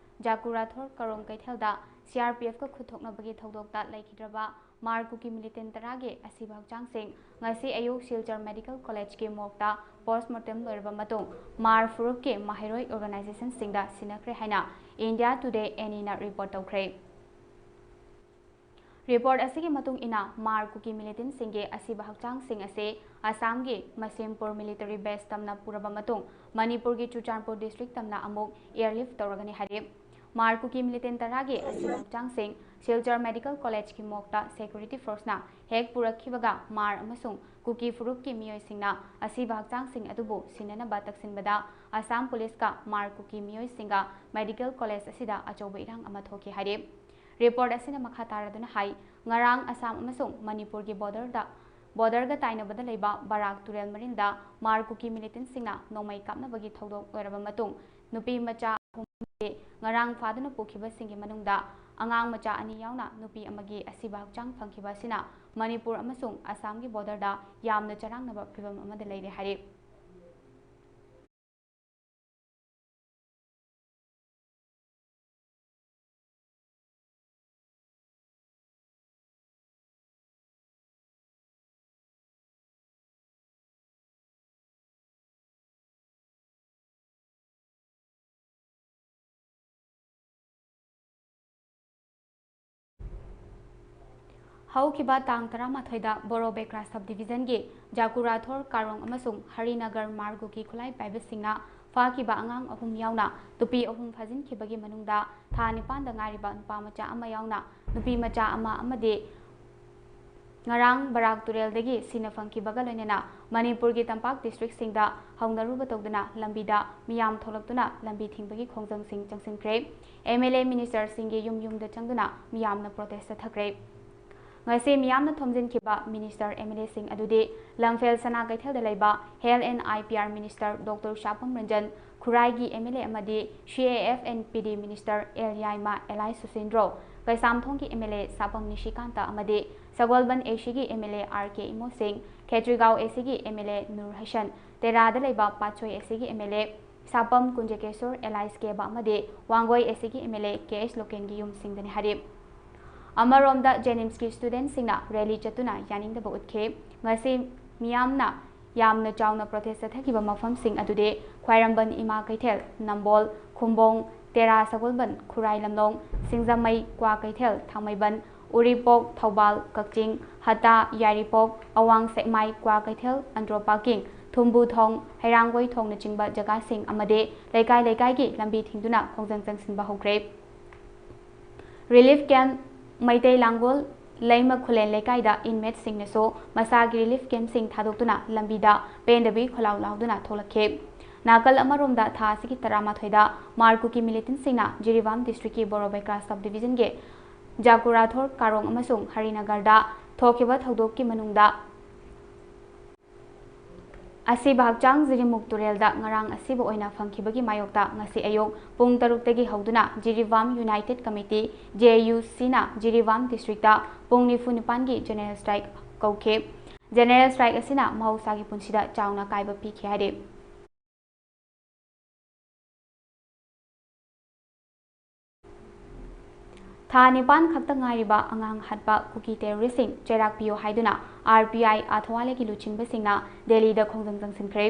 ꯖꯥꯀꯨꯔꯥꯊꯣꯔ ꯀꯥꯔꯣꯡ ꯀꯩꯊꯦꯜꯗ ꯁꯤ ꯑꯥꯔ ꯄꯤ ꯑꯦꯐꯀ ꯈꯨꯠ ꯊꯣꯛꯅꯕꯒꯤ ꯊꯧꯗꯣꯛꯇ ꯂꯩꯈꯤꯗ꯭ꯔꯕ ꯃꯥꯔ ꯀꯨꯀꯤ ꯃꯤꯂꯤꯇꯦꯟ ꯇꯔꯥꯒꯤ ꯑꯁꯤꯕ ꯍꯛꯆꯥꯡꯁꯤꯡ ꯉꯁꯤ ꯑꯌꯨꯛ ꯁꯤꯜꯆꯔ ꯃꯦꯗꯤꯀꯦꯜ ꯀꯣꯂꯦꯖꯀꯤ ꯃꯣꯔꯒꯇ ꯄꯣꯁꯃꯣꯔꯇꯦꯝ ꯂꯣꯏꯔꯕ ꯃꯇꯨꯡ ꯃꯥꯔ ꯐꯨꯔꯨꯞꯀꯤ ꯃꯍꯩꯔꯣꯏ ꯑꯣꯔꯒꯅꯥꯏꯖꯦꯁꯟꯁꯤꯡꯗ ꯁꯤꯟꯅꯈ꯭ꯔꯦ ꯍꯥꯏꯅ ꯏꯟꯗꯤꯌꯥ ꯇꯨꯗꯦ ꯑꯦꯅꯤꯅ ꯔꯤꯄꯣꯔꯠ ꯇꯧꯈ꯭ꯔꯦ꯫ ꯔꯤꯄꯣꯔꯠ ꯑꯁꯤꯒꯤ ꯃꯇꯨꯡ ꯏꯟꯅ, ꯃꯥꯔ ꯀꯨꯀꯤ ꯃꯤꯂꯤꯇꯦꯟꯁꯤꯡꯒꯤ ꯑꯁꯤꯕ ꯍꯛꯆꯥꯡꯁꯤꯡ ꯑꯁꯤ ꯑꯁꯥꯝꯒꯤ ꯃꯁꯤꯝꯄꯨꯔ ꯃꯤꯂꯤꯇꯔꯤ ꯕꯦꯁ ꯇꯝꯅ ꯄꯨꯔꯕ ꯃꯇꯨꯡ, ꯃꯅꯤꯄꯨꯔꯒꯤ ꯆꯨꯔꯆꯥꯟꯄꯨꯔ ꯗꯤꯁꯇ꯭ꯔꯤꯛ ꯇꯝꯅ ꯑꯃꯨꯛ ꯑꯦꯌꯔꯂꯤꯐ ꯇꯧꯔꯒꯅꯤ ꯍꯥꯏꯔꯤ꯫ ꯃꯥꯔ ꯀꯨꯀꯤ ꯃꯤꯂꯤꯇꯦꯟ ꯇꯔꯥꯒꯤ ꯑꯁꯤꯕ ꯍꯛꯆꯥꯡꯁꯤꯡ ꯁꯤꯜꯆꯔ ꯃꯦꯗꯤꯀꯦꯜ ꯀꯣꯂꯦꯖꯀꯤ ꯃꯣꯔꯒꯇ ꯁꯦꯀ꯭ꯌꯨꯔꯤꯇꯤ ꯐꯣꯔꯁꯅ ꯍꯦꯛ ꯄꯨꯔꯛꯈꯤꯕꯒ, ꯃꯥꯔ ꯑꯃꯁꯨꯡ ꯀꯨꯀꯤ ꯐꯨꯔꯨꯞꯀꯤ ꯃꯤꯑꯣꯏꯁꯤꯡꯅ ꯑꯁꯤꯕ ꯍꯛꯆꯥꯡꯁꯤꯡ ꯑꯗꯨꯕꯨ ꯁꯤꯟꯅꯅꯕ ꯇꯛꯁꯤꯟꯕꯗ, ꯑꯁꯥꯝ ꯄꯨꯂꯤꯁꯀ ꯃꯥꯔ ꯀꯨꯀꯤ ꯃꯤꯑꯣꯏꯁꯤꯡꯒ ꯃꯦꯗꯤꯀꯦꯜ ꯀꯣꯂꯦꯖ ꯑꯁꯤꯗ ꯑꯆꯧꯕ ꯏꯔꯥꯡ ꯑꯃ ꯊꯣꯛꯈꯤ ꯍꯥꯏꯔꯤ꯫ ꯔꯤꯄꯣꯔꯠ ꯑꯁꯤꯅ ꯃꯈꯥ ꯇꯥꯔꯗꯨꯅ ꯍꯥꯏ, ꯉꯔꯥꯡ ꯑꯁꯥꯝ ꯑꯃꯁꯨꯡ ꯃꯅꯤꯄꯨꯔꯒꯤ ꯕꯣꯔꯗꯔꯗ, ꯕꯣꯔꯗꯔꯒ ꯇꯥꯏꯅꯕꯗ ꯂꯩꯕ ꯕꯔꯥꯛ ꯇꯨꯔꯦꯜ ꯃꯔꯤꯜꯗ ꯃꯥꯔ ꯀꯨꯀꯤ ꯃꯤꯂꯤꯇꯦꯟꯁꯤꯡꯅ ꯅꯣꯡꯃꯩ ꯀꯥꯞꯅꯕꯒꯤ ꯊꯧꯗꯣꯛ ꯑꯣꯏꯔꯕ ꯃꯇꯨꯡ, ꯅꯨꯄꯤ ꯃꯆꯥ ꯑꯍꯨꯝ ꯑꯃꯗꯤ ꯉꯔꯥꯡ ꯐꯥꯗꯨꯅ ꯄꯨꯈꯤꯕꯁꯤꯡꯒꯤ ꯃꯅꯨꯡꯗ ꯑꯉꯥꯡ ꯃꯆꯥ ꯑꯅꯤ ꯌꯥꯎꯅ ꯅꯨꯄꯤ ꯑꯃꯒꯤ ꯑꯁꯤꯕ ꯍꯛꯆꯥꯡ ꯐꯪꯈꯤꯕ ꯑꯁꯤꯅ ꯃꯅꯤꯄꯨꯔ ꯑꯃꯁꯨꯡ ꯑꯁꯥꯝꯒꯤ ꯕꯣꯔꯗꯔꯗ ꯌꯥꯝꯅ ꯆꯔꯥꯡꯅꯕ ꯐꯤꯚꯝ ꯑꯃꯗ ꯂꯩꯔꯦ ꯍꯥꯏꯔꯤ꯫ ꯍꯧꯈꯤꯕ ꯇꯥꯡ ꯇꯔꯥꯃꯥꯊꯣꯏꯗ ꯕꯣꯔꯣꯕꯦꯀ꯭ꯔꯥ ꯁꯕ ꯗꯤꯕꯤꯖꯟꯒꯤ ꯖꯥꯀꯨꯔꯥꯊꯣꯔ ꯀꯥꯔꯣꯡ ꯑꯃꯁꯨꯡ ꯍꯔꯤꯅꯒꯔ ꯃꯥꯔꯒꯨꯀꯤ ꯈꯨꯠꯂꯥꯏ ꯄꯥꯏꯕꯁꯤꯡꯅ ꯐꯥꯈꯤꯕ ꯑꯉꯥꯡ ꯑꯍꯨꯝ ꯌꯥꯎꯅ ꯅꯨꯄꯤ ꯑꯍꯨꯝ ꯐꯥꯖꯤꯟꯈꯤꯕꯒꯤ ꯃꯅꯨꯡꯗ ꯊꯥ ꯅꯤꯄꯥꯟꯗ ꯉꯥꯏꯔꯤꯕ ꯅꯨꯄꯥ ꯃꯆꯥ ꯑꯃ ꯌꯥꯎꯅ ꯅꯨꯄꯤ ꯃꯆꯥ ꯑꯃ ꯑꯃꯗꯤ ꯉꯔꯥꯡ ꯕꯔꯥꯛ ꯇꯨꯔꯦꯜꯗꯒꯤ ꯁꯤꯅ ꯐꯪꯈꯤꯕꯒ ꯂꯣꯏꯅꯅ ꯃꯅꯤꯄꯨꯔꯒꯤ ꯇꯝꯄꯥꯛ ꯗꯤꯁꯇ꯭ꯔꯤꯛꯁꯤꯡꯗ ꯍꯧꯅꯔꯨꯕ ꯇꯧꯗꯨꯅ ꯂꯝꯕꯤꯗ ꯃꯤꯌꯥꯝ ꯊꯣꯛꯂꯛꯇꯨꯅ ꯂꯝꯕꯤ ꯊꯤꯡꯕꯒꯤ ꯈꯣꯡꯖꯪꯁꯤꯡ ꯆꯪꯁꯤꯟꯈ꯭ꯔꯦ꯫ ꯑꯦꯝ ꯑꯦꯜ ꯑꯦ ꯃꯤꯅꯤꯁꯇꯔꯁꯤꯡꯒꯤ ꯌꯨꯝ ꯌꯨꯝꯗ ꯆꯪꯗꯨꯅ ꯃꯤꯌꯥꯝꯅ ꯄ꯭ꯔꯣꯇꯦꯁꯇ ꯊꯛꯈ꯭ꯔꯦ꯫ ꯉꯁꯤ ꯃꯤꯌꯥꯝꯅ ꯊꯣꯝꯖꯤꯟꯈꯤꯕ ꯃꯤꯅꯤꯁꯇꯔ ꯑꯦꯝ ꯑꯦꯜ ꯑꯦꯁꯤꯡ ꯑꯗꯨꯗꯤ ꯂꯝꯐꯦꯜ ꯁꯅꯥ ꯀꯩꯊꯦꯜꯗ ꯂꯩꯕ health N I P R minister doctor Sapam Ranjan, ꯈꯨꯔꯥꯏꯒꯤ ꯑꯦꯝ ꯑꯦꯜ ꯑꯦ ꯑꯃꯗꯤ C A F N P D minister L Yaima L ꯑꯥꯏ ꯁꯨꯁꯤꯟꯗ꯭ꯔꯣ, ꯀꯩꯁꯥꯝꯊꯣꯡꯒꯤ M L A Sapam Nishikant ꯑꯃꯗꯤ ꯁꯒꯣꯜꯕꯟ ꯑꯦ ꯁꯤꯒꯤ M L A R K Imo Singh, Khetrigao A ꯁꯤꯒꯤ M L A Nur Hasan, ꯇꯦꯔꯥꯗ ꯂꯩꯕ ꯄꯥꯠꯁꯣꯏ ꯑꯦ ꯁꯤꯒꯤ ꯑꯦꯝ ꯑꯦꯜ ꯑꯦ ꯁꯥꯄꯝ ꯀꯨꯟꯖꯀꯦꯁꯣꯔ ꯑꯦꯂꯥꯏꯁ ꯀꯦꯕ ꯑꯃꯗꯤ ꯋꯥꯡꯒꯣꯏ ꯑꯦ ꯁꯤꯒꯤ ꯑꯦꯝ ꯑꯦꯜ ꯑꯦ ꯀꯦ ꯑꯦꯁ ꯂꯣꯀꯦꯟꯒꯤ ꯌꯨꯝꯁꯤꯡꯗꯅꯤ ꯍꯥꯏꯔꯤ꯫ ꯑꯃꯔꯣꯝꯗ ꯖꯦꯅꯤꯝꯁꯀꯤ ꯁ꯭ꯇꯨꯗꯦꯟꯠꯁꯤꯡꯅ ꯔꯦꯂꯤ ꯆꯠꯇꯨꯅ ꯌꯥꯅꯤꯡꯗꯕ ꯎꯠꯈꯤ꯫ ꯉꯁꯤ ꯃꯤꯌꯥꯝꯅ ꯌꯥꯝꯅ ꯆꯥꯎꯅ ꯄ꯭ꯔꯣꯇꯦꯁ ꯆꯠꯊꯈꯤꯕ ꯃꯐꯝꯁꯤꯡ ꯑꯗꯨꯗꯤ ꯈ꯭ꯋꯥꯏꯔꯝꯕꯟ ꯏꯃꯥ ꯀꯩꯊꯦꯜ, ꯅꯝꯕꯣꯜ, ꯈꯨꯝꯕꯣꯡ, ꯇꯦꯔꯥ ꯁꯒꯣꯜꯕꯟ, ꯈꯨꯔꯥꯏ ꯂꯝꯂꯣꯡ, ꯁꯤꯡꯖꯃꯩ, ꯀ꯭ꯋꯥꯀꯩꯊꯦꯜ, ꯊꯥꯡꯃꯩꯕꯟ, ꯎꯔꯤꯄꯣꯛ, ꯊꯧꯕꯥꯜ, ꯀꯛꯆꯤꯡ, ꯍꯇꯥ, ꯌꯥꯏꯔꯤꯄꯣꯛ, ꯑꯋꯥꯡ ꯁꯦꯛꯃꯥꯏ, ꯀ꯭ꯋꯥꯀꯩꯊꯦꯜ, ꯑꯟꯗ꯭ꯔꯣ ꯄꯥꯔꯀꯤꯡ, ꯊꯨꯝꯕꯨ ꯊꯣꯡ, ꯍꯩꯔꯥꯡꯒꯣꯏ ꯊꯣꯡꯅꯆꯤꯡꯕ ꯖꯒꯥꯁꯤꯡ ꯑꯃꯗꯤ ꯂꯩꯀꯥꯏ ꯂꯩꯀꯥꯏꯒꯤ ꯂꯝꯕꯤ ꯊꯤꯡꯗꯨꯅ ꯈꯣꯡꯖꯪ ꯆꯪꯁꯤꯟꯕ ꯍꯧꯈ꯭ꯔꯦ꯫ ꯔꯤꯂꯤꯐ ꯀꯦꯝꯞ ꯃꯩꯇꯩ ꯂꯥꯡꯒꯣꯜ ꯂꯩꯃ ꯈꯨꯂꯦꯟ ꯂꯩꯀꯥꯏꯗ ꯏꯟꯃꯦꯠꯁꯤꯡꯅꯁꯨ ꯃꯁꯥꯒꯤ ꯔꯤꯂꯤꯐ ꯀꯦꯝꯞꯁꯤꯡ ꯊꯥꯗꯣꯛꯇꯨꯅ ꯂꯝꯕꯤꯗ ꯄꯦꯟꯗꯕꯤ ꯈꯣꯜꯂꯥꯎ ꯂꯥꯎꯗꯨꯅ ꯊꯣꯛꯂꯛꯈꯤ꯫ ꯅꯥꯀꯜ ꯑꯃꯔꯣꯝꯗ ꯊꯥ ꯑꯁꯤꯒꯤ ꯇꯔꯥꯃꯥꯊꯣꯏꯗ ꯃꯥꯔ ꯀꯨꯀꯤ ꯃꯤꯂꯤꯇꯦꯟꯠꯁꯤꯡꯅ ꯖꯤꯔꯤꯕꯥꯝ ꯗꯤꯁꯇ꯭ꯔꯤꯛꯀꯤ ꯕꯣꯔꯣꯕꯩꯀ꯭ꯔꯥ ꯁꯕ ꯗꯤꯕꯤꯖꯟꯒꯤ ꯖꯥꯀꯨꯔꯥꯊꯣꯔ ꯀꯥꯔꯣꯡ ꯑꯃꯁꯨꯡ ꯍꯔꯤꯅꯒꯔꯗ ꯊꯣꯛꯈꯤꯕ ꯊꯧꯗꯣꯛꯀꯤ ꯃꯅꯨꯡꯗ ꯑꯁꯤꯕ ꯍꯛꯆꯥꯡ ꯖꯤꯔꯤꯃꯨꯛ ꯇꯨꯔꯦꯜꯗ ꯉꯔꯥꯡ ꯑꯁꯤꯕ ꯑꯣꯏꯅ ꯐꯪꯈꯤꯕꯒꯤ ꯃꯥꯌꯣꯛꯇ ꯉꯁꯤ ꯑꯌꯨꯛ ꯄꯨꯡ ꯇꯔꯨꯛꯇꯒꯤ ꯍꯧꯗꯨꯅ Jiribam united committee, J U ꯁꯤꯅ ꯖꯤꯔꯤꯕꯥꯝ ꯗꯤꯁꯇ꯭ꯔꯤꯛꯇ ꯄꯨꯡ ꯅꯤꯐꯨ ꯅꯤꯄꯥꯟꯒꯤ ꯖꯦꯅꯦꯔꯦꯜ ꯁ꯭ꯇ꯭ꯔꯥꯏꯛ ꯀꯧꯈꯤ꯫ ꯖꯦꯅꯦꯔꯦꯜ ꯁ꯭ꯇ꯭ꯔꯥꯏꯛ ꯑꯁꯤꯅ ꯃꯍꯧꯁꯥꯒꯤ ꯄꯨꯟꯁꯤꯗ ꯆꯥꯎꯅ ꯑꯀꯥꯏꯕ ꯄꯤꯈꯤ ꯍꯥꯏꯔꯤ꯫ ꯊꯥ ꯅꯤꯄꯥꯟ ꯈꯛꯇ ꯉꯥꯏꯔꯤꯕ ꯑꯉꯥꯡ ꯍꯥꯠꯄ ꯀꯨꯀꯤ ꯇꯦꯔꯣꯔꯤꯁꯁꯤꯡ ꯆꯩꯔꯥꯛ ꯄꯤꯌꯨ ꯍꯥꯏꯗꯨꯅ ꯑꯥꯔ ꯄꯤ ꯑꯥꯏ ꯑꯥꯊꯋꯥꯂꯦꯒꯤ ꯂꯨꯆꯤꯡꯕꯁꯤꯡꯅ ꯗꯦꯜꯂꯤꯗ ꯈꯣꯡꯖꯪ ꯆꯪꯁꯤꯟꯈ꯭ꯔꯦ꯫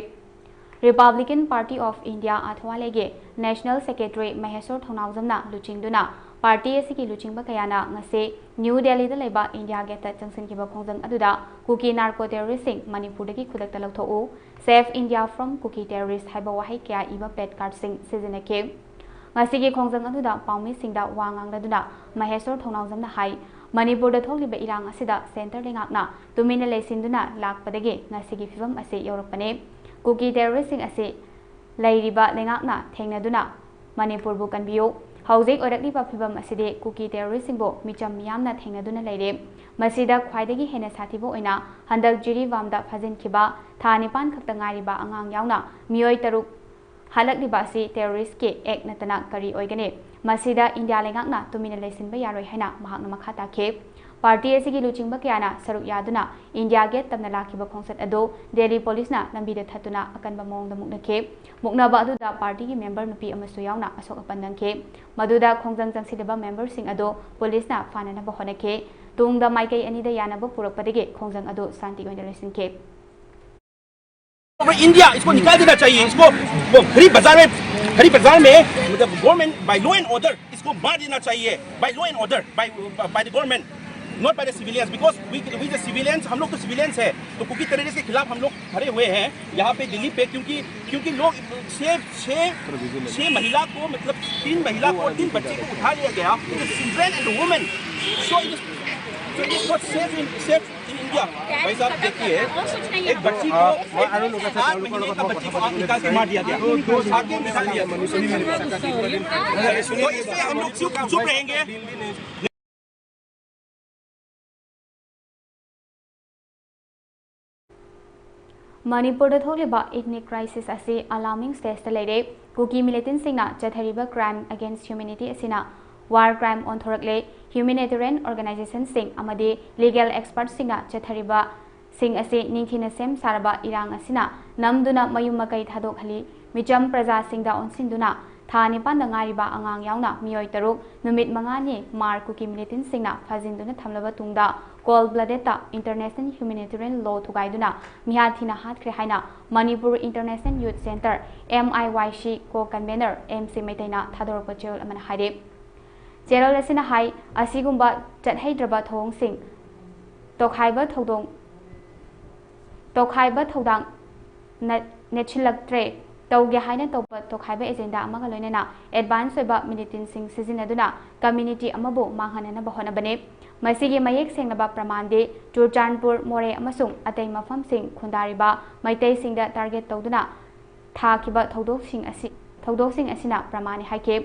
ꯔꯤꯄꯕ꯭ꯂꯤꯀꯟ ꯄꯥꯔꯇꯤ ꯑꯣꯐ ꯏꯟꯗꯤꯌꯥ ꯑꯥꯊꯋꯥꯂꯦꯒꯤ ꯅꯦꯁꯅꯦꯜ ꯁꯦꯀ꯭ꯔꯦꯇꯔꯤ ꯃꯍꯦꯁꯣꯔ ꯊꯧꯅꯥꯎꯖꯝꯅ ꯂꯨꯆꯤꯡꯗꯨꯅ ꯄꯥꯔꯇꯤ ꯑꯁꯤꯒꯤ ꯂꯨꯆꯤꯡꯕ ꯀꯌꯥꯅ ꯉꯁꯤ ꯅ꯭ꯌꯨ ꯗꯦꯜꯂꯤꯗ ꯂꯩꯕ ꯏꯟꯗꯤꯌꯥ ꯒꯦꯠꯇ ꯆꯪꯁꯤꯟꯈꯤꯕ ꯈꯣꯡꯖꯪ ꯑꯗꯨꯗ ꯀꯨꯀꯤ ꯅꯥꯔꯀꯣ ꯇꯦꯔꯣꯔꯤꯁꯁꯤꯡ ꯃꯅꯤꯄꯨꯔꯗꯒꯤ ꯈꯨꯗꯛꯇ ꯂꯧꯊꯣꯛꯎ, Save India from Kuki Terrorist ꯍꯥꯏꯕ ꯋꯥꯍꯩ ꯀꯌꯥ ꯏꯕ ꯄ꯭ꯂꯦꯀꯥꯔꯗꯁꯤꯡ ꯁꯤꯖꯤꯟꯅꯈꯤ꯫ ꯉꯁꯤꯒꯤ ꯈꯣꯡꯖꯪ ꯑꯗꯨꯗ ꯄꯥꯎꯃꯤꯁꯤꯡꯗ ꯋꯥ ꯉꯥꯡꯂꯗꯨꯅ ꯃꯍꯦꯁꯣꯔ ꯊꯧꯅꯥꯎꯖꯝꯅ ꯍꯥꯏ, ꯃꯅꯤꯄꯨꯔꯗ ꯊꯣꯛꯂꯤꯕ ꯏꯔꯥꯡ ꯑꯁꯤꯗ ꯁꯦꯟꯇꯔ ꯂꯩꯉꯥꯛꯅ ꯇꯨꯃꯤꯟꯅ ꯂꯩꯁꯤꯟꯗꯨꯅ ꯂꯥꯛꯄꯗꯒꯤ ꯉꯁꯤꯒꯤ ꯐꯤꯚꯝ ꯑꯁꯤ ꯌꯧꯔꯛꯄꯅꯤ꯫ ꯀꯨꯀꯤ ꯇꯦꯔꯣꯔꯤꯁꯁꯤꯡ ꯑꯁꯤ ꯂꯩꯔꯤꯕ ꯂꯩꯉꯥꯛꯅ ꯊꯦꯡꯅꯗꯨꯅ ꯃꯅꯤꯄꯨꯔꯕꯨ ꯀꯟꯕꯤꯌꯨ꯫ ꯍꯧꯖꯤꯛ ꯑꯣꯏꯔꯛꯂꯤꯕ ꯐꯤꯚꯝ ꯑꯁꯤꯗꯤ ꯀꯨꯀꯤ ꯇꯦꯔꯣꯔꯤꯁꯁꯤꯡꯕꯨ ꯃꯤꯆꯝ ꯃꯤꯌꯥꯝꯅ ꯊꯦꯡꯅꯗꯨꯅ ꯂꯩꯔꯦ꯫ ꯃꯁꯤꯗ ꯈ꯭ꯋꯥꯏꯗꯒꯤ ꯍꯦꯟꯅ ꯁꯥꯊꯤꯕ ꯑꯣꯏꯅ ꯍꯟꯗꯛ ꯖꯤꯔꯤꯕꯥꯝꯗ ꯐꯥꯖꯤꯟꯈꯤꯕ ꯊꯥ ꯅꯤꯄꯥꯟ ꯈꯛꯇ ꯉꯥꯏꯔꯤꯕ ꯑꯉꯥꯡ ꯌꯥꯎꯅ ꯃꯤꯑꯣꯏ ꯇꯔꯨꯛ ꯍꯥꯠꯂꯛꯂꯤꯕ ꯑꯁꯤ ꯇꯦꯔꯣꯔꯤꯁꯀꯤ ꯑꯦꯛ ꯅꯠꯇꯅ ꯀꯔꯤ ꯑꯣꯏꯒꯅꯤ? ꯃꯁꯤꯗ ꯏꯟꯗꯤꯌꯥ ꯂꯩꯉꯥꯛꯅ ꯇꯨꯃꯤꯟꯅ ꯂꯩꯁꯤꯟꯕ ꯌꯥꯔꯣꯏ ꯍꯥꯏꯅ ꯃꯍꯥꯛꯅ ꯃꯈꯥ ꯇꯥꯈꯤ꯫ ꯄꯥꯔꯇꯤ ꯑꯁꯤꯒꯤ ꯂꯨꯆꯤꯡꯕ ꯀꯌꯥꯅ ꯁꯔꯨꯛ ꯌꯥꯗꯨꯅ ꯏꯟꯗꯤꯌꯥ ꯒꯦꯠ ꯇꯝꯅ ꯂꯥꯛꯈꯤꯕ ꯈꯣꯡꯆꯠ ꯑꯗꯨ ꯗꯦꯜꯂꯤ ꯄꯨꯂꯤꯁꯅ ꯂꯝꯕꯤꯗ ꯊꯠꯇꯨꯅ ꯑꯀꯟꯕ ꯃꯑꯣꯡꯗ ꯃꯨꯛꯅꯈꯤ꯫ ꯃꯨꯛꯅꯕ ꯑꯗꯨꯗ ꯄꯥꯔꯇꯤꯒꯤ ꯃꯦꯝꯕꯔ ꯅꯨꯄꯤ ꯑꯃꯁꯨ ꯌꯥꯎꯅ ꯑꯁꯣꯛ ꯑꯄꯟ ꯅꯪꯈꯤ꯫ ꯃꯗꯨꯗ ꯈꯣꯡꯖꯪ ꯆꯪꯁꯤꯜꯂꯤꯕ ꯃꯦꯝꯕꯔꯁꯤꯡ ꯑꯗꯨ ꯄꯨꯂꯤꯁꯅ ꯐꯥꯅꯅꯕ ꯍꯣꯠꯅꯈꯤ꯫ ꯇꯨꯡꯗ ꯃꯥꯏꯀꯩ ꯑꯅꯤꯗ ꯌꯥꯅꯕ ꯄꯨꯔꯛꯄꯗꯒꯤ ꯈꯣꯡꯖꯪ ꯑꯗꯨ ꯁꯥꯟꯇꯤ ꯑꯣꯏꯅ ꯂꯣꯏꯁꯤꯟꯈꯤ꯫ Over India, इसको निकाल देना चाहिए। इसको वो खरीद बाजार में, खरीद बाजार में मतलब government by law and order इसको मार देना चाहिए। By law and order, by by the government, not by the civilians, because we we the civilians, हम लोग तो सिविलियंस है। तो कुकी टेररिस्ट के खिलाफ हम लोग खड़े हुए हैं यहाँ पे दिल्ली पे, क्योंकि क्योंकि लोग छह छह छह महिला को, मतलब तीन महिला को, तीन बच्चे को उठा लिया गया। Children and women. So it is, so it is not safe in, safe in India। भाई साहब, देखिए, एक बच्ची को, आठ महीने का बच्ची को आप निकाल के मार दिया गया। तो इससे हम लोग चुप चुप रहेंगे। ꯃꯅꯤꯄꯨꯔꯗ ꯊꯣꯛꯂꯤꯕ ꯏꯊꯅꯤꯛ ꯀ꯭ꯔꯥꯏꯁꯤꯁ ꯑꯁꯤ ꯑꯂꯥꯔꯃꯤꯡ ꯁ꯭ꯇꯦꯖꯇ ꯂꯩꯔꯦ꯫ ꯀꯨꯀꯤ ꯃꯤꯂꯤꯇꯦꯟꯠꯁꯤꯡꯅ ꯆꯠꯊꯔꯤꯕ ꯀ꯭ꯔꯥꯏꯝ ꯑꯦꯒꯦꯟꯁ ꯍ꯭ꯌꯨꯃꯦꯅꯤꯇꯤ ꯑꯁꯤꯅ ꯋꯥꯔ ꯀ꯭ꯔꯥꯏꯝ ꯑꯣꯟꯊꯣꯔꯛꯂꯦ꯫ ꯍ꯭ꯌꯨꯃꯦꯅꯤꯇꯦꯔꯤꯌꯟ ꯑꯣꯔꯒꯅꯥꯏꯖꯦꯁꯟꯁꯤꯡ ꯑꯃꯗꯤ ꯂꯤꯒꯦꯜ ꯑꯦꯛꯁꯄꯔꯠꯁꯤꯡꯅ ꯆꯠꯊꯔꯤꯕꯁꯤꯡ ꯑꯁꯤ ꯅꯤꯡꯊꯤꯅ ꯁꯦꯝ ꯁꯥꯔꯕ ꯏꯔꯥꯡ ꯑꯁꯤꯅ ꯅꯝꯗꯨꯅ ꯃꯌꯨꯝ ꯃꯀꯩ ꯊꯥꯗꯣꯛꯍꯜꯂꯤ꯫ ꯃꯤꯆꯝ ꯄ꯭ꯔꯖꯥꯁꯤꯡꯗ ꯑꯣꯟꯁꯤꯟꯗꯨꯅ ꯊꯥ ꯅꯤꯄꯥꯟꯗ ꯉꯥꯏꯔꯤꯕ ꯑꯉꯥꯡ ꯌꯥꯎꯅ ꯃꯤꯑꯣꯏ ꯇꯔꯨꯛ ꯅꯨꯃꯤꯠ ꯃꯉꯥꯅꯤ ꯃꯥꯔ ꯀꯨꯀꯤ ꯃꯤꯂꯤꯇꯦꯟꯠꯁꯤꯡꯅ ꯐꯥꯖꯤꯟꯗꯨꯅ ꯊꯝꯂꯕ ꯇꯨꯡꯗ ꯀꯣꯜ ꯕ꯭ꯂꯗꯦꯠꯇ ꯏꯟꯇꯔꯅꯦꯁꯅꯦꯜ ꯍ꯭ꯌꯨꯃꯦꯅꯤꯇꯦꯔꯤꯌꯟ ꯂꯣ ꯊꯨꯒꯥꯏꯗꯨꯅ ꯃꯤꯍꯥꯠ ꯊꯤꯅ ꯍꯥꯠꯈ꯭ꯔꯦ ꯍꯥꯏꯅ ꯃꯅꯤꯄꯨꯔ ꯏꯟꯇꯔꯅꯦꯁꯅꯦꯜ ꯌꯨꯠ ꯁꯦꯟꯇꯔ, ꯑꯦꯝ ꯑꯥꯏ ꯋꯥꯏ ꯁꯤ, ꯀꯣ ꯀꯟꯚꯦꯅꯔ ꯑꯦꯝ ꯁꯤ ꯃꯩꯇꯩꯅ ꯊꯥꯗꯣꯔꯛꯄ ꯆꯦꯔꯣꯜ ꯑꯃꯅ ꯍꯥꯏꯔꯤ꯫ ꯆꯦꯔꯣꯜ ꯑꯁꯤꯅ ꯍꯥꯏ, ꯑꯁꯤꯒꯨꯝꯕ ꯆꯠꯍꯩꯗ꯭ꯔꯕ ꯊꯧꯑꯣꯡꯁꯤꯡ ꯇꯣꯈꯥꯏꯕ ꯊꯧꯗꯣꯡ ꯇꯣꯈꯥꯏꯕ ꯊꯧꯗꯥꯡ ꯅ-, ꯅꯦꯠꯁꯤꯜꯂꯛꯇ꯭ꯔꯦ꯫ ꯇꯧꯒꯦ ꯍꯥꯏꯅ ꯇꯧꯕ ꯇꯣꯈꯥꯏꯕ ꯑꯦꯖꯦꯟꯗꯥ ꯑꯃꯒ ꯂꯣꯏꯅꯅ ꯑꯦꯗꯚꯥꯟꯁ ꯑꯣꯏꯕ ꯃꯤꯂꯤꯇꯦꯟꯠꯁꯤꯡ ꯁꯤꯖꯤꯟꯅꯗꯨꯅ ꯀꯝꯃ꯭ꯌꯨꯅꯤꯇꯤ ꯑꯃꯕꯨ ꯃꯥꯡꯍꯟꯅꯅꯕ ꯍꯣꯠꯅꯕꯅꯤ꯫ ꯃꯁꯤꯒꯤ ꯃꯌꯦꯛ ꯁꯦꯡꯂꯕ ꯄ꯭ꯔꯃꯥꯟꯗꯤ ꯆꯨꯔꯆꯥꯟꯄꯨꯔ, ꯃꯣꯔꯦ ꯑꯃꯁꯨꯡ ꯑꯇꯩ ꯃꯐꯝꯁꯤꯡ ꯈꯨꯟꯗꯥꯔꯤꯕ ꯃꯩꯇꯩꯁꯤꯡꯗ ꯇꯥꯔꯒꯦꯠ ꯇꯧꯗꯨꯅ ꯊꯥꯈꯤꯕ ꯊꯧꯗꯣꯛꯁꯤꯡ ꯑꯁꯤ, ꯊꯧꯗꯣꯛꯁꯤꯡ ꯑꯁꯤꯅ ꯄ꯭ꯔꯃꯥꯟꯅꯤ ꯍꯥꯏꯈꯤ꯫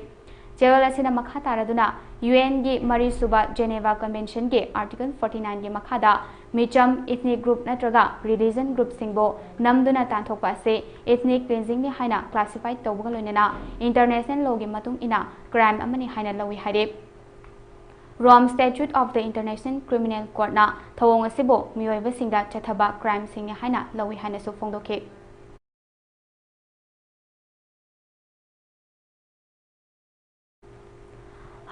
ꯆꯦꯔꯣꯜ ꯑꯁꯤꯅ ꯃꯈꯥ ꯇꯥꯔꯗꯨꯅ ꯌꯨ ꯑꯦꯟꯒꯤ ꯃꯔꯤꯁꯨꯕ ꯖꯦꯅꯦꯚꯥ ꯀꯟꯚꯦꯟꯁꯟꯒꯤ ꯑꯥꯔꯇꯤꯀꯜ ꯐꯣꯔꯇꯤ ꯅꯥꯏꯟꯒꯤ ꯃꯈꯥꯗ ꯃꯤꯆꯝ, ꯏꯊꯅꯤꯛ ꯒ꯭ꯔꯨꯞ ꯅꯠꯇ꯭ꯔꯒ ꯔꯤꯂꯤꯖꯟ ꯒ꯭ꯔꯨꯞꯁꯤꯡꯕꯨ ꯅꯝꯗꯨꯅ ꯇꯥꯟꯊꯣꯛꯄ ꯑꯁꯤ ꯏꯊꯅꯤꯛ ꯀ꯭ꯂꯤꯟꯖꯤꯡꯅꯤ ꯍꯥꯏꯅ ꯀ꯭ꯂꯥꯁꯤꯐꯥꯏ ꯇꯧꯕꯒ ꯂꯣꯏꯅꯅ ꯏꯟꯇꯔꯅꯦꯁꯅꯦꯜ ꯂꯣꯒꯤ ꯃꯇꯨꯡ ꯏꯟꯅ ꯀ꯭ꯔꯥꯏꯝ ꯑꯃꯅꯤ ꯍꯥꯏꯅ ꯂꯧꯏ ꯍꯥꯏꯔꯤ꯫ Rome Statute of the International Criminal Courtꯅ ꯊꯧꯑꯣꯡ ꯑꯁꯤꯕꯨ ꯃꯤꯑꯣꯏꯕꯁꯤꯡꯗ ꯆꯠꯊꯕ crimeꯁꯤꯡꯅꯤ ꯍꯥꯏꯅ ꯂꯧꯏ ꯍꯥꯏꯅꯁꯨ ꯐꯣꯡꯗꯣꯛꯈꯤ꯫